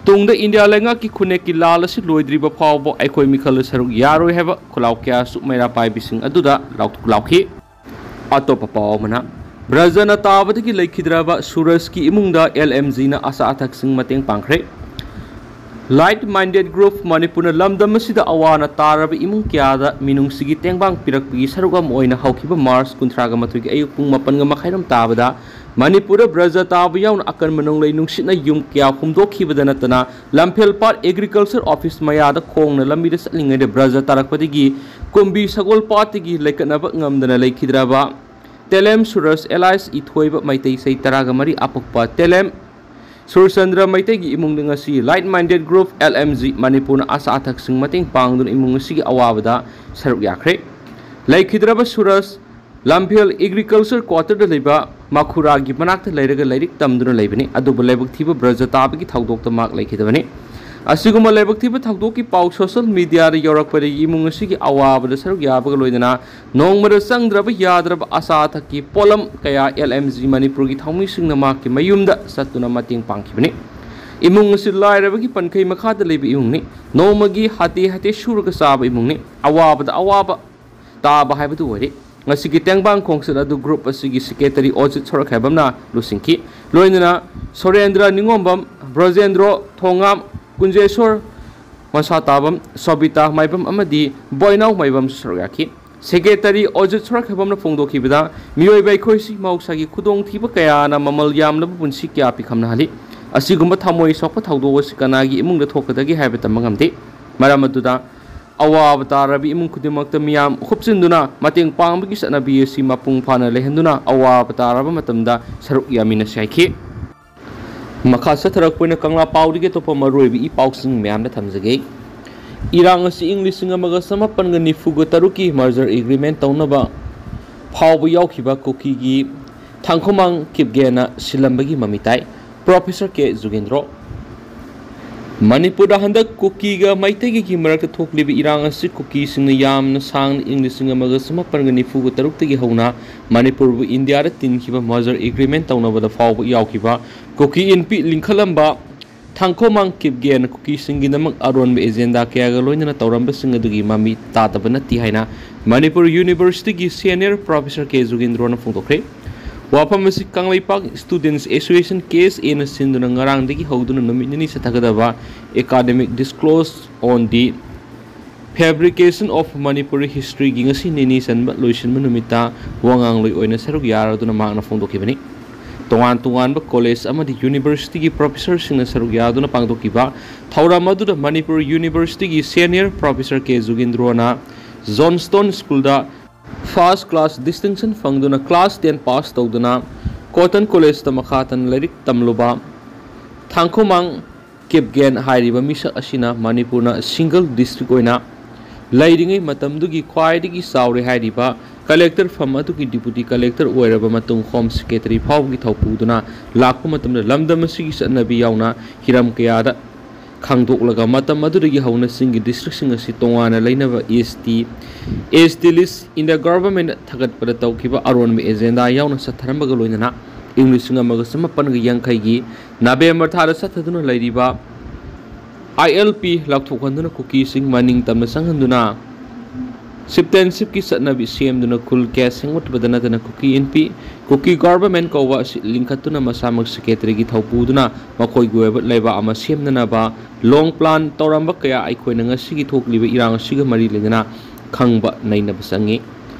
ꯇꯨꯡꯗ ꯏꯟꯗꯤꯌꯥ ꯂꯩꯉꯥꯛꯀꯤ ꯈꯨꯟꯅꯦꯛꯀꯤ ꯂꯥꯜ ꯑꯁꯤ ꯂꯣꯏꯗ꯭ꯔꯤꯕ ꯐꯥꯎꯕ ꯑꯩꯈꯣꯏ ꯃꯤꯈꯜꯗ ꯁꯔꯨꯛ ꯌꯥꯔꯣꯏ ꯍꯥꯏꯕ ꯈꯨꯂꯥꯎ ꯀꯌꯥꯁꯨ ꯃꯩꯔꯥ ꯄꯥꯏꯕꯤꯁꯤꯡ ꯑꯗꯨꯗ ꯂꯥꯎꯊꯣꯛ ꯂꯥꯎꯈꯤ꯫ ꯑꯇꯣꯞꯄ ꯄꯥꯎ ꯑꯃꯅ, ꯕ꯭ꯔꯖꯅ ꯇꯥꯕꯗꯒꯤ ꯂꯩꯈꯤꯗ꯭ꯔꯕ ꯁꯨꯔꯖꯀꯤ ꯏꯃꯨꯡꯗ ꯑꯦꯜ ꯑꯦꯝ ꯖꯤꯅ ꯑꯆꯥ ꯑꯊꯛꯁꯤꯡ ꯃꯇꯦꯡ ꯄꯥꯡꯈ꯭ꯔꯦ꯫ ꯂꯥꯏꯠ ꯃꯥꯏꯟꯗꯦꯠ ꯒ꯭ꯔꯨꯞ ꯃꯅꯤꯄꯨꯔꯅ ꯂꯝꯗꯝ ꯑꯁꯤꯗ ꯑꯋꯥꯅ ꯇꯥꯔꯕ ꯏꯃꯨꯡ ꯀꯌꯥꯗ ꯃꯤꯅꯨꯡꯁꯤꯒꯤ ꯇꯦꯡꯕꯥꯡ ꯄꯤꯔꯛꯄꯒꯤ ꯁꯔꯨꯛ ꯑꯃ ꯑꯣꯏꯅ ꯍꯧꯈꯤꯕ ꯃꯥꯔꯆ ꯀꯨꯟꯊ꯭ꯔꯥꯒ ꯃꯥꯊꯣꯏꯒꯤ ꯑꯌꯨꯛ ꯄꯨꯡ ꯃꯥꯄꯟꯒ ꯃꯈꯥꯏꯔꯣꯝ ꯇꯥꯕꯗ ꯃꯅꯤꯄꯨꯔꯗ ꯕ꯭ꯔꯖ ꯇꯥꯕ ꯌꯥꯎꯅ ꯑꯀꯟꯕ ꯅꯣꯡꯂꯩ ꯅꯨꯡꯁꯤꯠꯅ ꯌꯨꯝ ꯀꯌꯥ ꯍꯨꯝꯗꯣꯛꯈꯤꯕꯗ ꯅꯠꯇꯅ ꯂꯝꯐꯦꯜ ꯄꯥꯠ ꯑꯦꯒ꯭ꯔꯤꯀꯜꯆꯔ ꯑꯣꯐꯤꯁ ꯃꯌꯥꯗ ꯈꯣꯡꯅ ꯂꯝꯕꯤꯗ ꯆꯠꯂꯤꯉꯩꯗ ꯕ꯭ꯔꯖ ꯇꯥꯔꯛꯄꯗꯒꯤ ꯀꯨꯝꯕꯤ ꯁꯒꯣꯜ ꯄꯥꯠꯇꯒꯤ ꯂꯩꯀꯠꯅꯕ ꯉꯝꯗꯅ ꯂꯩꯈꯤꯗ꯭ꯔꯕ ꯇꯦꯂꯦꯝ ꯁꯨꯔꯖ ꯑꯦꯂꯥꯏꯁ ꯏꯊꯣꯏꯕ ꯃꯩꯇꯩ ꯆꯍꯤ ꯇꯔꯥꯒ ꯃꯔꯤ ꯑꯄꯣꯛꯄ ꯇꯦꯂꯦꯝ ꯁꯨꯔꯆꯟꯗ꯭ꯔ ꯃꯩꯇꯩꯒꯤ ꯏꯃꯨꯡꯗ ꯉꯁꯤ light minded group L M G ꯃꯅꯤꯄꯨꯔꯅ ꯑꯆꯥ ꯑꯊꯛꯁꯤꯡ ꯃꯇꯦꯡ ꯄꯥꯡꯗꯨꯅ ꯏꯃꯨꯡ ꯑꯁꯤꯒꯤ ꯑꯋꯥꯕꯗ ꯁꯔꯨꯛ ꯌꯥꯈ꯭ꯔꯦ꯫ ꯂꯩꯈꯤꯗ꯭ꯔꯕ ꯁꯨꯔꯖ ꯂꯝꯐꯦꯜ ꯑꯦꯒ꯭ꯔꯤꯀꯜꯆꯔ ꯀ꯭ꯋꯥꯇꯔꯗ ꯂꯩꯕ ꯃꯈꯨꯔꯥꯒꯤ ꯃꯅꯥꯛꯇ ꯂꯩꯔꯒ ꯂꯥꯏꯔꯤꯛ ꯇꯝꯗꯨꯅ ꯂꯩꯕꯅꯤ, ꯑꯗꯨꯕꯨ ꯂꯥꯏꯕꯛ ꯊꯤꯕ ꯕ꯭ꯔꯖ ꯇꯥꯕꯒꯤ ꯊꯧꯗꯣꯛꯇ ꯃꯍꯥꯛ ꯂꯩꯈꯤꯗꯕꯅꯤ꯫ ꯑꯁꯤꯒꯨꯝꯕ ꯂꯥꯏꯕꯛ ꯊꯤꯕ ꯊꯧꯗꯣꯛꯀꯤ ꯄꯥꯎ ꯁꯣꯁꯤꯌꯦꯜ ꯃꯤꯗꯤꯌꯥꯗ ꯌꯧꯔꯛꯄꯗꯒꯤ ꯏꯃꯨꯡ ꯑꯁꯤꯒꯤ ꯑꯋꯥꯕꯗ ꯁꯔꯨꯛ ꯌꯥꯕꯒ ꯂꯣꯏꯅꯅ ꯅꯣꯡꯃꯗ ꯆꯪꯗ꯭ꯔꯕ ꯌꯥꯗ꯭ꯔꯕ ꯑꯆꯥ ꯑꯊꯛꯀꯤ ꯄꯣꯠꯂꯝ ꯀꯌꯥ ꯑꯦꯜ ꯑꯦꯝ ꯖꯤ ꯃꯅꯤꯄꯨꯔꯒꯤ ꯊꯧꯃꯤꯁꯤꯡꯅ ꯃꯍꯥꯛꯀꯤ ꯃꯌꯨꯝꯗ ꯆꯠꯇꯨꯅ ꯃꯇꯦꯡ ꯄꯥꯡꯈꯤꯕꯅꯤ꯫ ꯏꯃꯨꯡ ꯑꯁꯤ ꯂꯥꯏꯔꯕꯒꯤ ꯄꯟꯈꯩ ꯃꯈꯥꯗ ꯂꯩꯕ ꯏꯃꯨꯡꯅꯤ꯫ ꯅꯣꯡꯃꯒꯤ ꯍꯥꯇꯦ ꯍꯥꯇꯦ ꯁꯨꯔꯒ ꯆꯥꯕ ꯏꯃꯨꯡꯅꯤ꯫ ꯑꯋꯥꯕꯗ ꯑꯋꯥꯕ ꯇꯥꯕ ꯍꯥꯏꯕꯗꯨ ꯑꯣꯏꯔꯦ꯫ ꯉꯁꯤꯒꯤ ꯇꯦꯡꯕꯥꯡ ꯈꯣꯡꯆꯠ ꯑꯗꯨ ꯒ꯭ꯔꯨꯞ ꯑꯁꯤꯒꯤ ꯁꯦꯀ꯭ꯔꯦꯇꯔꯤ ꯑꯣꯖꯤꯠ ꯁꯣꯔꯛꯈꯥꯏꯕꯝꯅ ꯂꯨꯆꯤꯡꯈꯤ꯫ ꯂꯣꯏꯅꯅ ꯁꯣꯔꯦꯟꯗ꯭ꯔ ꯅꯤꯉꯣꯝꯕꯝ, ꯕ꯭ꯔꯖꯦꯟꯗ꯭ꯔꯣ ꯊꯣꯉꯥꯝ, ꯀꯨꯟꯖꯦꯁꯣꯔ ꯃꯁꯥꯇꯥꯕꯝ, ꯁꯣꯕꯤꯇꯥ ꯃꯥꯏꯕꯝ ꯑꯃꯗꯤ ꯕꯣꯏꯅꯥꯎ ꯃꯥꯏꯕꯝꯁꯨ ꯁꯔꯨꯛ ꯌꯥꯈꯤ꯫ ꯁꯦꯀ꯭ꯔꯦꯇꯔꯤ ꯑꯣꯖꯤꯠ ꯁꯣꯔꯛꯈꯥꯏꯕꯝꯅ ꯐꯣꯡꯗꯣꯛꯈꯤꯕꯗ, ꯃꯤꯑꯣꯏꯕ ꯑꯩꯈꯣꯏꯁꯤ ꯃꯍꯧꯁꯥꯒꯤ ꯈꯨꯗꯣꯡꯊꯤꯕ ꯀꯌꯥꯅ ꯃꯃꯜ ꯌꯥꯝꯂꯕ ꯄꯨꯟꯁꯤ ꯀꯌꯥ ꯄꯤꯈꯝꯅꯍꯜꯂꯤ꯫ ꯑꯁꯤꯒꯨꯝꯕ ꯊꯃꯣꯏ ꯁꯣꯛꯄ ꯊꯧꯗꯣꯛ ꯑꯁꯤ ꯀꯅꯥꯒꯤ ꯏꯃꯨꯡꯗ ꯊꯣꯛꯀꯗꯒꯦ ꯍꯥꯏꯕ ꯇꯝꯕ ꯉꯝꯗꯦ꯫ ꯃꯔꯝ ꯑꯗꯨꯅ ꯑꯋꯥꯕ ꯇꯥꯔꯕ ꯏꯃꯨꯡ ꯈꯨꯗꯤꯡꯃꯛꯇ ꯃꯤꯌꯥꯝ ꯈꯨꯞꯆꯤꯟꯗꯨꯅ ꯃꯇꯦꯡ ꯄꯥꯡꯕꯒꯤ ꯆꯠꯅꯕꯤ ꯑꯁꯤ ꯃꯄꯨꯡ ꯐꯥꯅ ꯂꯩꯍꯟꯗꯨꯅ ꯑꯋꯥꯕ ꯇꯥꯔꯕ ꯃꯇꯝꯗ ꯁꯔꯨꯛ ꯌꯥꯃꯤꯟꯅꯁꯤ ꯍꯥꯏꯈꯤ꯫ ꯃꯈꯥ ꯆꯠꯊꯔꯛꯄ ꯑꯣꯏꯅ ꯀꯪꯂꯥ ꯄꯥꯎꯗꯒꯤ ꯑꯇꯣꯞꯄ ꯃꯔꯨꯑꯣꯏꯕ ꯏ ꯄꯥꯎꯁꯤꯡ ꯃꯌꯥꯝꯗ ꯊꯝꯖꯒꯦ꯫ ꯏꯔꯥꯡ ꯑꯁꯤ ꯏꯪ ꯂꯤꯁꯤꯡ ꯑꯃꯒ ꯆꯃꯥꯄꯟꯒ ꯅꯤꯐꯨꯒ ꯇꯔꯨꯛꯀꯤ merger agreement ꯇꯧꯅꯕ ꯐꯥꯎꯕ ꯌꯥꯎꯈꯤꯕ ꯀꯨꯀꯤꯒꯤ ꯊꯥꯡꯈꯨꯃꯥꯡ ꯀꯤꯞꯒꯦꯅ ꯁꯤꯜꯂꯝꯕꯒꯤ ꯃꯃꯤ ꯇꯥꯏ꯫ ꯄ꯭ꯔꯣꯐꯦꯁꯔ ꯀꯦ ꯖꯨꯒꯦꯟꯗ꯭ꯔꯣ꯫ ꯃꯅꯤꯄꯨꯔꯗ ꯍꯟꯗꯛ ꯀꯨꯀꯤꯒ ꯃꯩꯇꯩꯒꯒꯤ ꯃꯔꯛꯇ ꯊꯣꯛꯂꯤꯕ ꯏꯔꯥꯡ ꯑꯁꯤ ꯀꯨꯀꯤꯁꯤꯡꯅ ꯌꯥꯝꯅ ꯁꯥꯡꯅ ꯏꯪ ꯂꯤꯁꯤꯡ ꯑꯃꯒ ꯆꯃꯥꯄꯟꯒ ꯅꯤꯐꯨꯒ ꯇꯔꯨꯛꯇꯒꯤ ꯍꯧꯅ ꯃꯅꯤꯄꯨꯔꯕꯨ ꯏꯟꯗꯤꯌꯥꯗ ꯇꯤꯟꯈꯤꯕ merger agreement ꯇꯧꯅꯕꯗ ꯐꯥꯎꯕ ꯌꯥꯎꯈꯤꯕ ꯀꯨꯀꯤ ꯏꯟꯄꯤ ꯂꯤꯡꯈꯠꯂꯝꯕ ꯊꯥꯡꯈꯣꯃꯥꯡ ꯀꯤꯞꯒꯦꯟ ꯀꯨꯀꯤꯁꯤꯡꯒꯤꯗꯃꯛ ꯑꯔꯣꯟꯕ agenda ꯀꯌꯥꯒ ꯂꯣꯏꯅꯅ ꯇꯧꯔꯝꯕꯁꯤꯡ ꯑꯗꯨꯒꯤ ꯃꯃꯤ ꯇꯥꯗꯕ ꯅꯠꯇꯦ ꯍꯥꯏꯅ ꯃꯅꯤꯄꯨꯔ ꯌꯨꯅꯤꯚꯔꯁꯤꯇꯤꯒꯤ senior professor ꯀꯦ ꯖꯨꯒꯦꯟꯗ꯭ꯔꯣꯅ ꯐꯣꯡꯗꯣꯛꯈ꯭ꯔꯦ꯫ ꯋꯥꯐꯝ ꯑꯁꯤ Kangleipak Students Association, K S A ꯅ ꯁꯤꯟꯗꯨꯅ ꯉꯔꯥꯡꯗꯒꯤ ꯍꯧꯗꯨꯅ ꯅꯨꯃꯤꯠ ꯅꯤꯅꯤ ꯆꯠꯊꯒꯗꯕ Academic Discourse on the Fabrication of Manipuri Historyꯒꯤ ꯉꯁꯤ ꯅꯤꯅꯤ ꯆꯟꯕ ꯂꯣꯏꯁꯤꯟꯕ ꯅꯨꯃꯤꯠꯇ ꯋꯥ ꯉꯥꯡꯂꯣꯏ ꯑꯣꯏꯅ ꯁꯔꯨꯛ ꯌꯥꯔꯗꯨꯅ ꯃꯍꯥꯛꯅ ꯐꯣꯡꯗꯣꯛꯈꯤꯕꯅꯤ꯫ ꯇꯣꯉꯥꯟ ꯇꯣꯉꯥꯟꯕ ꯀꯣꯂꯦꯖ ꯑꯃꯗꯤ ꯌꯨꯅꯤꯚꯔꯁꯤꯇꯤꯒꯤ ꯄ꯭ꯔꯣꯐꯦꯁꯔꯁꯤꯡꯅ ꯁꯔꯨꯛ ꯌꯥꯗꯨꯅ ꯄꯥꯡꯊꯣꯛꯈꯤꯕ ꯊꯧꯔꯝ ꯑꯗꯨꯗ ꯃꯅꯤꯄꯨꯔ ꯌꯨꯅꯤꯚꯔꯁꯤꯇꯤꯒꯤ senior professor ꯀꯦ ꯖꯨꯒꯦꯟꯗ꯭ꯔꯣꯅ ꯖꯣꯟꯁꯇꯣꯟ ꯁ꯭ꯀꯨꯜꯗ first class distinction ꯐꯪꯗꯨꯅ class ten pass ꯇꯧꯗꯨꯅ ꯀꯣꯇꯟ ꯀꯣꯂꯦꯖꯇ ꯃꯈꯥ ꯇꯥꯅ ꯂꯥꯏꯔꯤꯛ ꯇꯝꯂꯨꯕ ꯊꯥꯡꯈꯣꯃꯥꯡ ꯀꯤꯞꯒꯦꯟ ꯍꯥꯏꯔꯤꯕ ꯃꯤꯁꯛ ꯑꯁꯤꯅ ꯃꯅꯤꯄꯨꯔꯅ single district ꯑꯣꯏꯅ ꯂꯩꯔꯤꯉꯩ ꯃꯇꯝꯗꯨꯒꯤ ꯈ꯭ꯋꯥꯏꯗꯒꯤ ꯆꯥꯎꯔꯦ ꯍꯥꯏꯔꯤꯕ collector ꯐꯝ ꯑꯗꯨꯒꯤ deputy collector ꯑꯣꯏꯔꯕ ꯃꯇꯨꯡ home secretary ꯐꯥꯎꯕꯒꯤ ꯊꯧꯄꯨꯗꯨꯅ ꯂꯥꯛꯄ ꯃꯇꯝꯗ ꯂꯝꯗꯝ ꯑꯁꯤꯒꯤ ꯆꯠꯅꯕꯤ ꯌꯥꯎꯅ ꯍꯤꯔꯝ ꯀꯌꯥꯗ ꯈꯪꯗꯣꯛꯂꯒ ꯃꯇꯝ ꯑꯗꯨꯗꯒꯤ ꯍꯧꯅ ꯆꯤꯡꯒꯤ districtꯁꯤꯡ ꯑꯁꯤ ꯇꯣꯉꯥꯟꯅ ꯂꯩꯅꯕ S T, S T list in the government ꯊꯥꯒꯠꯄꯗ ꯇꯧꯈꯤꯕ ꯑꯔꯣꯟꯕ agenda ꯌꯥꯎꯅ ꯆꯠꯊꯔꯝꯕꯒ ꯂꯣꯏꯅꯅ ꯏꯪ ꯂꯤꯁꯤꯡ ꯑꯃꯒ ꯆꯃꯥꯄꯟꯒ ꯌꯥꯡꯈꯩꯒꯤ ꯅꯕꯦꯝꯕꯔ ꯊꯥꯗ ꯆꯠꯊꯗꯨꯅ ꯂꯩꯔꯤꯕ I L P ꯂꯥꯎꯊꯣꯛꯍꯟꯗꯨꯅ ꯀꯨꯀꯤꯁꯤꯡ ꯃꯅꯤꯡ ꯇꯝꯅ ꯆꯪꯍꯟꯗꯨꯅ chieftainshipꯀꯤ ꯆꯠꯅꯕꯤ ꯁꯦꯝꯗꯨꯅ ꯈꯨꯜ ꯀꯌꯥ ꯁꯦꯝꯒꯠꯄꯗ ꯅꯠꯇꯅ ꯀꯨꯀꯤ ꯏꯟꯄꯤ, ꯀꯨꯀꯤ government ꯀꯧꯕ ꯑꯁꯤ ꯂꯤꯡꯈꯠꯇꯨꯅ ꯃꯁꯥꯃꯛ secretaryꯒꯤ ꯊꯧꯄꯨꯗꯨꯅ ꯃꯈꯣꯏꯒꯤ ꯑꯣꯏꯕ ꯂꯩꯕꯥꯛ ꯑꯃ ꯁꯦꯝꯅꯅꯕ long plan ꯇꯧꯔꯝꯕ ꯀꯌꯥ ꯑꯩꯈꯣꯏꯅ ꯉꯁꯤꯒꯤ ꯊꯣꯛꯂꯤꯕ ꯏꯔꯥꯡ ꯑꯁꯤꯒ ꯃꯔꯤ ꯂꯩꯅꯅ ꯈꯪꯕ ꯅꯩꯅꯕ ꯆꯪꯏ꯫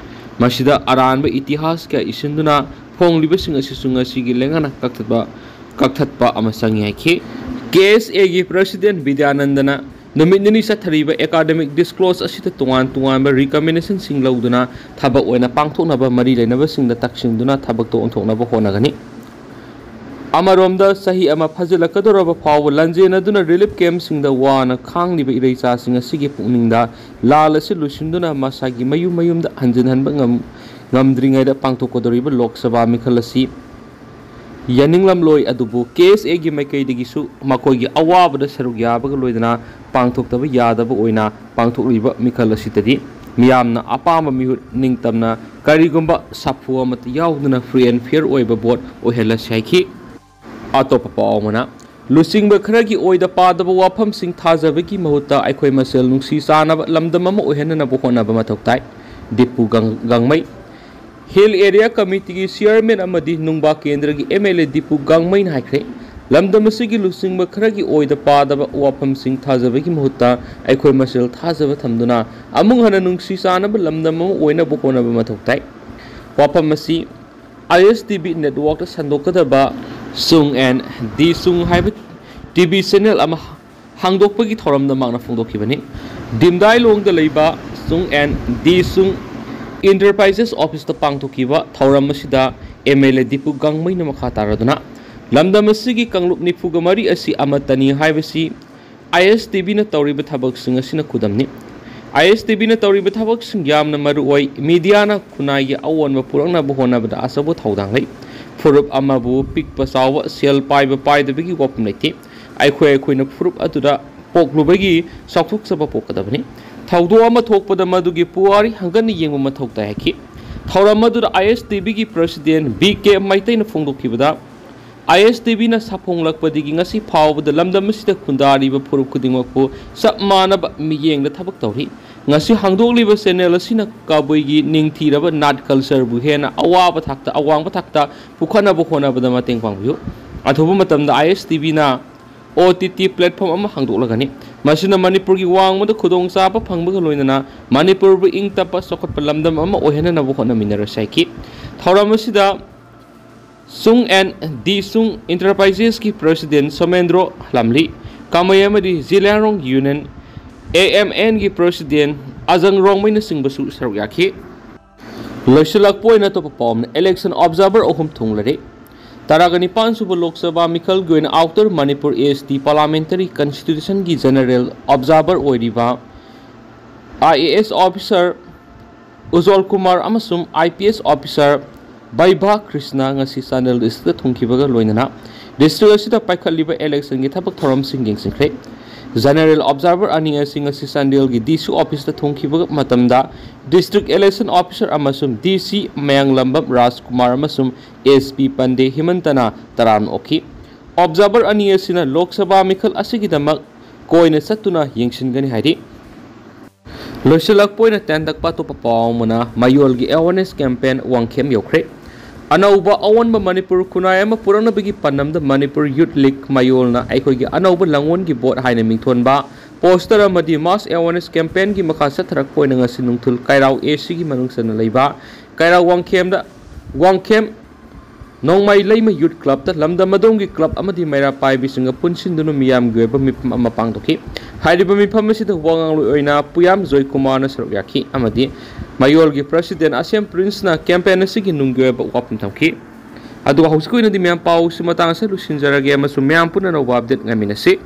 ꯃꯁꯤꯗ ꯑꯔꯥꯟꯕ ꯏꯇꯤꯍꯥꯁ ꯀꯌꯥ ꯏꯁꯤꯟꯗꯨꯅ ꯐꯣꯡꯂꯤꯕꯁꯤꯡ ꯑꯁꯤꯁꯨ ꯉꯁꯤꯒꯤ ꯂꯩꯉꯥꯛꯅ ꯀꯛꯊꯠꯄ, ꯀꯛꯊꯠꯄ ꯑꯃ ꯆꯪꯏ ꯍꯥꯏꯈꯤ꯫ K S Aꯒꯤ president ꯕꯤꯗ꯭ꯌꯥꯅꯟꯗꯅ ꯅꯨꯃꯤꯠ ꯅꯤꯅꯤ ꯆꯠꯊꯔꯤꯕ academic discourse ꯑꯁꯤꯗ ꯇꯣꯉꯥꯟ ꯇꯣꯉꯥꯟꯕ recommendationꯁꯤꯡ ꯂꯧꯗꯨꯅ ꯊꯕꯛ ꯑꯣꯏꯅ ꯄꯥꯡꯊꯣꯛꯅꯕ ꯃꯔꯤ ꯂꯩꯅꯕꯁꯤꯡꯗ ꯇꯛꯁꯤꯟꯗꯨꯅ ꯊꯕꯛꯇ ꯑꯣꯟꯊꯣꯛꯅꯕ ꯍꯣꯠꯅꯒꯅꯤ꯫ ꯑꯃꯔꯣꯝꯗ ꯆꯍꯤ ꯑꯃ ꯐꯥꯖꯤꯜꯂꯛꯀꯗꯧꯔꯕ ꯐꯥꯎꯕ ꯂꯥꯟꯖꯦꯟꯅꯗꯨꯅ relief campꯁꯤꯡꯗ ꯋꯥꯅ ꯈꯥꯡꯂꯤꯕ ꯏꯔꯩꯆꯥꯁꯤꯡ ꯑꯁꯤꯒꯤ ꯄꯨꯛꯅꯤꯡꯗ ꯂꯥꯜ ꯑꯁꯤ ꯂꯣꯏꯁꯤꯟꯗꯨꯅ ꯃꯁꯥꯒꯤ ꯃꯌꯨꯝ ꯃꯌꯨꯝꯗ ꯍꯟꯖꯤꯟꯍꯟꯕ ꯉꯝ-, ꯉꯝꯗ꯭ꯔꯤꯉꯩꯗ ꯄꯥꯡꯊꯣꯛꯀꯗꯧꯔꯤꯕ ꯂꯣꯛ ꯁꯚꯥ ꯃꯤꯈꯜ ꯑꯁꯤ ꯌꯥꯅꯤꯡꯂꯝꯂꯣꯏ, ꯑꯗꯨꯕꯨ ꯀꯦ ꯑꯦꯁ ꯑꯦꯒꯤ ꯃꯥꯏꯀꯩꯗꯒꯤꯁꯨ ꯃꯈꯣꯏꯒꯤ ꯑꯋꯥꯕꯗ ꯁꯔꯨꯛ ꯌꯥꯕꯒ ꯂꯣꯏꯅꯅ ꯄꯥꯡꯊꯣꯛꯇꯕ ꯌꯥꯗꯕ ꯑꯣꯏꯅ ꯄꯥꯡꯊꯣꯛꯂꯤꯕ ꯃꯤꯈꯜ ꯑꯁꯤꯗꯗꯤ ꯃꯤꯌꯥꯝꯅ ꯑꯄꯥꯝꯕ ꯃꯤꯍꯨꯠ ꯅꯤꯡꯇꯝꯅ ꯀꯔꯤꯒꯨꯝꯕ ꯁꯥꯐꯨ ꯑꯃꯠꯇ ꯌꯥꯎꯗꯅ free and fair ꯑꯣꯏꯕ ꯚꯣꯠ ꯑꯣꯏꯍꯜꯂꯁꯤ ꯍꯥꯏꯈꯤ꯫ ꯑꯇꯣꯞꯄ ꯄꯥꯎ ꯑꯃꯅ, ꯂꯨꯆꯤꯡꯕ ꯈꯔꯒꯤ ꯑꯣꯏꯗ ꯄꯥꯗꯕ ꯋꯥꯐꯝꯁꯤꯡ ꯊꯥꯖꯕꯒꯤ ꯃꯍꯨꯠꯇ ꯑꯩꯈꯣꯏ ꯃꯁꯦꯜ ꯅꯨꯡꯁꯤ ꯆꯥꯟꯅꯕ ꯂꯝꯗꯝ ꯑꯃ ꯑꯣꯏꯍꯟꯅꯅꯕ ꯍꯣꯠꯅꯕ ꯃꯊꯧ ꯇꯥꯏ꯫ ꯗꯤꯄꯨ ꯒꯪ-, ꯒꯥꯡꯃꯩ꯫ ꯍꯤꯜ ꯑꯦꯔꯤꯌꯥ ꯀꯃꯤꯇꯤꯒꯤ ꯆꯤꯌꯔꯃꯦꯟ ꯑꯃꯗꯤ ꯅꯨꯡꯕꯥ ꯀꯦꯟꯗ꯭ꯔꯒꯤ ꯑꯦꯝ ꯑꯦꯜ ꯑꯦ ꯗꯤꯄꯨ ꯒꯥꯡꯃꯩꯅ ꯍꯥꯏꯈ꯭ꯔꯦ, ꯂꯝꯗꯝ ꯑꯁꯤꯒꯤ ꯂꯨꯆꯤꯡꯕ ꯈꯔꯒꯤ ꯑꯣꯏꯗ ꯄꯥꯗꯕ ꯋꯥꯐꯝꯁꯤꯡ ꯊꯥꯖꯕꯒꯤ ꯃꯍꯨꯠꯇ ꯑꯩꯈꯣꯏ ꯃꯁꯦꯜ ꯊꯥꯖꯕ ꯊꯝꯗꯨꯅ ꯑꯃꯨꯛ ꯍꯟꯅ ꯅꯨꯡꯁꯤ ꯆꯥꯟꯅꯕ ꯂꯝꯗꯝ ꯑꯃ ꯑꯣꯏꯅꯕ ꯍꯣꯠꯅꯕ ꯃꯊꯧ ꯇꯥꯏ꯫ ꯋꯥꯐꯝ ꯑꯁꯤ ꯑꯥꯏ ꯑꯦꯁ ꯇꯤ ꯚꯤ ꯅꯦꯠꯋꯥꯔꯛꯇ ꯁꯟꯗꯣꯛꯀꯗꯕ ꯁꯨꯡ ꯑꯦꯟ ꯗꯤ ꯁꯨꯡ ꯍꯥꯏꯕ ꯇꯤ ꯚꯤ ꯆꯦꯅꯦꯜ ꯑꯃ ꯍꯥꯡꯗꯣꯛꯄꯒꯤ ꯊꯧꯔꯝꯗ ꯃꯍꯥꯛꯅ ꯐꯣꯡꯗꯣꯛꯈꯤꯕꯅꯤ꯫ ꯗꯤꯝꯗꯥꯏꯂꯣꯡꯗ ꯂꯩꯕ ꯁꯨꯡ ꯑꯦꯟ ꯗꯤ ꯁꯨꯡ ꯏꯟꯇꯔꯄ꯭ꯔꯥꯏꯖꯦꯁ ꯑꯣꯐꯤꯁꯇ ꯄꯥꯡꯊꯣꯛꯈꯤꯕ ꯊꯧꯔꯝ ꯑꯁꯤꯗ ꯑꯦꯝ ꯑꯦꯜ ꯑꯦ ꯗꯤꯄꯨ ꯒꯥꯡꯃꯩꯅ ꯃꯈꯥ ꯇꯥꯔꯗꯨꯅ, ꯂꯝꯗꯝ ꯑꯁꯤꯒꯤ ꯀꯥꯡꯂꯨꯞ ꯅꯤꯐꯨꯒ ꯃꯔꯤ ꯑꯁꯤ ꯑꯃꯠꯇꯅꯤ ꯍꯥꯏꯕꯁꯤ ꯑꯥꯏ ꯑꯦꯁ ꯇꯤ ꯚꯤꯅ ꯇꯧꯔꯤꯕ ꯊꯕꯛꯁꯤꯡ ꯑꯁꯤꯅ ꯈꯨꯗꯝꯅꯤ꯫ ꯑꯥꯏ ꯑꯦꯁ ꯇꯤ ꯚꯤꯅ ꯇꯧꯔꯤꯕ ꯊꯕꯛꯁꯤꯡ ꯌꯥꯝꯅ ꯃꯔꯨ ꯑꯣꯏ꯫ ꯃꯤꯗꯤꯌꯥꯅ ꯈꯨꯟꯅꯥꯏꯒꯤ ꯑꯑꯣꯟꯕ ꯄꯨꯔꯛꯅꯕ ꯍꯣꯠꯅꯕꯗ ꯑꯆꯧꯕ ꯊꯧꯗꯥꯡ ꯂꯩ꯫ ꯐꯨꯔꯨꯞ ꯑꯃꯕꯨ ꯄꯤꯛꯄ ꯆꯥꯎꯕ, ꯁꯦꯜ ꯄꯥꯏꯕ ꯄꯥꯏꯗꯕꯒꯤ ꯋꯥꯐꯝ ꯂꯩꯇꯦ꯫ ꯑꯩꯈꯣꯏ ꯑꯩꯈꯣꯏꯅ ꯐꯨꯔꯨꯞ ꯑꯗꯨꯗ ꯄꯣꯛꯂꯨꯕꯒꯤ ꯆꯥꯎꯊꯣꯛꯆꯕ ꯄꯣꯛꯀꯗꯕꯅꯤ꯫ ꯊꯧꯗꯣꯛ ꯑꯃ ꯊꯣꯛꯄꯗ ꯃꯗꯨꯒꯤ ꯄꯨꯋꯥꯔꯤ ꯍꯪꯒꯠꯅ ꯌꯦꯡꯕ ꯃꯊꯧ ꯇꯥꯏ ꯍꯥꯏꯈꯤ꯫ ꯊꯧꯔꯝ ꯑꯗꯨꯗ ꯑꯥꯏ ꯑꯦꯁ ꯇꯤ ꯚꯤꯒꯤ ꯄ꯭ꯔꯁꯤꯗꯦꯟ ꯕꯤ ꯀꯦ ꯃꯩꯇꯩꯅ ꯐꯣꯡꯗꯣꯛꯈꯤꯕꯗ, ꯑꯥꯏ ꯑꯦꯁ ꯇꯤ ꯚꯤꯅ ꯁꯥꯐꯣꯡꯂꯛꯄꯗꯒꯤ ꯉꯁꯤ ꯐꯥꯎꯕꯗ ꯂꯝꯗꯝ ꯑꯁꯤꯗ ꯈꯨꯟꯗꯥꯔꯤꯕ ꯐꯨꯔꯨꯞ ꯈꯨꯗꯤꯡꯃꯛꯄꯨ ꯆꯞ ꯃꯥꯟꯅꯕ ꯃꯤꯠꯌꯦꯡꯗ ꯊꯕꯛ ꯇꯧꯔꯤ꯫ ꯉꯁꯤ ꯍꯥꯡꯗꯣꯛꯂꯤꯕ ꯆꯦꯅꯦꯜ ꯑꯁꯤꯅ ꯀꯕꯨꯏꯒꯤ ꯅꯤꯡꯊꯤꯔꯕ ꯅꯥꯠ ꯀꯜꯆꯔꯕꯨ ꯍꯦꯟꯅ ꯑꯋꯥꯕ ꯊꯥꯛꯇ, ꯑꯋꯥꯡꯕ ꯊꯥꯛꯇ ꯄꯨꯈꯠꯅꯕ ꯍꯣꯠꯅꯕꯗ ꯃꯇꯦꯡ ꯄꯥꯡꯕꯤꯌꯨ꯫ ꯑꯊꯨꯕ ꯃꯇꯝꯗ ꯑꯥꯏ ꯑꯦꯁ T ꯚꯤꯅ O T T platform ꯑꯃ ꯍꯥꯡꯗꯣꯛꯂꯒꯅꯤ꯫ ꯃꯁꯤꯅ ꯃꯅꯤꯄꯨꯔꯒꯤ ꯋꯥꯡꯃꯗ ꯈꯨꯗꯣꯡꯆꯥꯕ ꯐꯪꯕꯒ ꯂꯣꯏꯅꯅ ꯃꯅꯤꯄꯨꯔꯕꯨ ꯏꯪ ꯇꯞꯄ ꯆꯥꯎꯈꯠꯄ ꯂꯝꯗꯝ ꯑꯃ ꯑꯣꯏꯍꯟꯅꯅꯕ ꯍꯣꯠꯅꯃꯤꯟꯅꯔꯁꯤ ꯍꯥꯏꯈꯤ꯫ ꯊꯧꯔꯝ ꯑꯁꯤꯗ ꯁꯨꯡ ꯑꯦꯟ ꯗꯤ ꯁꯨꯡ ꯏꯟꯇꯔꯄ꯭ꯔꯥꯏꯖꯦꯁꯀꯤ ꯄ꯭ꯔꯁꯤꯗꯦꯟ ꯁꯣꯃꯦꯟꯗ꯭ꯔꯣ ꯂꯝꯂꯤ, ꯀꯃꯩ ꯑꯃꯗꯤ ꯖꯤꯂꯤꯌꯥꯡꯔꯣꯡ ꯌꯨꯅꯤꯌꯟ, ꯑꯦ ꯑꯦꯝ ꯑꯦꯟꯒꯤ ꯄ꯭ꯔꯁꯤꯗꯦꯟ ꯑꯖꯪ ꯔꯣꯡꯃꯩꯅꯆꯤꯡꯕꯁꯨ ꯁꯔꯨꯛ ꯌꯥꯈꯤ꯫ ꯂꯣꯏꯁꯤꯜꯂꯛꯄ ꯑꯣꯏꯅ ꯑꯇꯣꯞꯄ ꯄꯥꯎ ꯑꯃꯅ, ꯏꯂꯦꯛꯁꯟ ꯑꯣꯕꯖꯥꯔꯚꯔ ꯑꯍꯨꯝ ꯊꯨꯡꯂꯔꯦ꯫ ꯇꯔꯥꯒ ꯅꯤꯄꯥꯟ ꯁꯨꯕ ꯂꯣꯛ ꯁꯚꯥ ꯃꯤꯈꯜꯒꯤ ꯑꯣꯏꯅ outer Manipur A S T parliamentary ꯀꯟꯁꯇꯤꯇ꯭ꯌꯨꯁꯟꯒꯤ ꯖꯦꯅꯔꯦꯜ ꯑꯣꯕꯖꯥꯔꯚꯔ ꯑꯣꯏꯔꯤꯕ I A S officer ꯎꯖꯣꯜ Kumar ꯑꯃꯁꯨꯡ I P S officer ꯕꯩꯚꯥ Krishna ꯉꯁꯤ ꯆꯥꯟꯗꯦꯜ ꯗꯤꯁꯇ꯭ꯔꯤꯛꯇ ꯊꯨꯡꯈꯤꯕꯒ ꯂꯣꯏꯅꯅ ꯗꯤꯁꯇ꯭ꯔꯤꯛ ꯑꯁꯤꯗ ꯄꯥꯏꯈꯠꯂꯤꯕ ꯏꯂꯦꯛꯁꯟꯒꯤ ꯊꯕꯛ ꯊꯧꯔꯝꯁꯤꯡ ꯌꯦꯡꯁꯤꯟꯈ꯭ꯔꯦ꯫ ꯖꯦꯅꯔꯦꯜ ꯑꯣꯕꯖꯥꯔꯚꯔ ꯑꯅꯤ ꯑꯁꯤ ꯉꯁꯤ ꯆꯥꯟꯗꯦꯜꯒꯤ ꯗꯤ ꯁꯤ ꯑꯣꯐꯤꯁꯇ ꯊꯨꯡꯈꯤꯕ ꯃꯇꯝꯗ ꯗꯤꯁꯇ꯭ꯔꯤꯛ ꯏꯂꯦꯛꯁꯟ ꯑꯣꯐꯤꯁꯥꯔ ꯑꯃꯁꯨꯡ ꯗꯤ ꯁꯤ ꯃꯌꯥꯡꯂꯝꯕꯝ ꯔꯥꯖꯀꯨꯃꯥꯔ ꯑꯃꯁꯨꯡ ꯑꯦꯁ ꯄꯤ ꯄꯟꯗꯦ ꯍꯤꯃꯟꯇꯅ ꯇꯔꯥꯝꯅ ꯑꯣꯛꯈꯤ꯫ ꯑꯣꯕꯖꯥꯔꯚꯔ ꯑꯅꯤ ꯑꯁꯤꯅ ꯂꯣꯛ ꯁꯚꯥ ꯃꯤꯈꯜ ꯑꯁꯤꯒꯤꯗꯃꯛ ꯀꯣꯏꯅ ꯆꯠꯇꯨꯅ ꯌꯦꯡꯁꯤꯟꯒꯅꯤ ꯍꯥꯏꯔꯤ꯫ ꯂꯣꯏꯁꯤꯜꯂꯛꯄ ꯑꯣꯏꯅ ꯇꯦꯟꯇꯛꯄ ꯑꯇꯣꯞꯄ ꯄꯥꯎ ꯑꯃꯅ ꯃꯌꯣꯜꯒꯤ ꯑꯦꯋꯥꯔꯅꯦꯁ ꯀꯦꯝꯄꯦꯟ ꯋꯥꯡꯈꯦꯝ ꯌꯧꯈ꯭ꯔꯦ꯫ ꯑꯅꯧꯕ ꯑꯑꯣꯟꯕ ꯃꯅꯤꯄꯨꯔ ꯈꯨꯟꯅꯥꯏ ꯑꯃ ꯄꯨꯔꯛꯅꯕꯒꯤ ꯄꯥꯟꯗꯝꯗ ꯃꯅꯤꯄꯨꯔ ꯌꯨꯠ ꯂꯤꯒ ꯃꯌꯣꯜꯅ ꯑꯩꯈꯣꯏꯒꯤ ꯑꯅꯧꯕ ꯂꯥꯡꯑꯣꯟꯒꯤ ꯚꯣꯠ ꯍꯥꯏꯅ ꯃꯤꯡꯊꯣꯟꯕ ꯄꯣꯁꯇꯔ ꯑꯃꯗꯤ ꯃꯥꯁ ꯑꯦꯋꯥꯔꯅꯦꯁ ꯀꯦꯝꯄꯦꯟꯒꯤ ꯃꯈꯥ ꯆꯠꯊꯔꯛꯄ ꯑꯣꯏꯅ ꯉꯁꯤ ꯅꯨꯡꯊꯤꯜ ꯀꯩꯔꯥꯎ ꯑꯦ ꯁꯤꯒꯤ ꯃꯅꯨꯡ ꯆꯟꯅ ꯂꯩꯕ ꯀꯩꯔꯥꯎ ꯋꯥꯡꯈꯦꯝꯗ ꯋꯥꯡꯈꯦꯝ ꯅꯣꯡꯃꯥꯏ ꯂꯩꯃ ꯌꯨꯠ ꯀ꯭ꯂꯕꯇ ꯂꯝꯗꯝ ꯑꯗꯣꯝꯒꯤ ꯀ꯭ꯂꯕ ꯑꯃꯗꯤ ꯃꯩꯔꯥ ꯄꯥꯏꯕꯤꯁꯤꯡꯒ ꯄꯨꯟꯁꯤꯟꯗꯨꯅ ꯃꯤꯌꯥꯝꯒꯤ ꯑꯣꯏꯕ ꯃꯤꯐꯝ ꯑꯃ ꯄꯥꯡꯊꯣꯛꯈꯤ꯫ ꯍꯥꯏꯔꯤꯕ ꯃꯤꯐꯝ ꯑꯁꯤꯗ ꯋꯥ ꯉꯥꯡꯂꯣꯏ ꯑꯣꯏꯅ ꯄꯨꯌꯥꯝ ꯖꯣꯏꯀꯨꯃꯥꯔꯅ ꯁꯔꯨꯛ ꯌꯥꯈꯤ ꯑꯃꯗꯤ ꯃꯌꯣꯜꯒꯤ ꯄ꯭ꯔꯁꯤꯗꯦꯟ ꯑꯁꯦꯝ ꯄ꯭ꯔꯤꯟꯁꯅ ꯀꯦꯝꯄꯦꯟ ꯑꯁꯤꯒꯤ ꯅꯨꯡꯒꯤ ꯑꯣꯏꯕ ꯋꯥꯐꯝ ꯊꯝꯈꯤ꯫ ꯑꯗꯨꯒ ꯍꯧꯖꯤꯛꯀꯤ ꯑꯣꯏꯅꯗꯤ ꯃꯌꯥꯝ ꯄꯥꯎꯁꯤ ꯃꯇꯥꯡ ꯑꯁꯤꯗ ꯂꯣꯏꯁꯤꯟꯖꯔꯒꯦ ꯑꯃꯁꯨꯡ ꯃꯌꯥꯝ ꯄꯨꯟꯅ ꯑꯅꯧꯕ ꯑꯞꯗꯦꯠ ꯉꯥꯏꯃꯤꯟꯅꯁꯤ꯫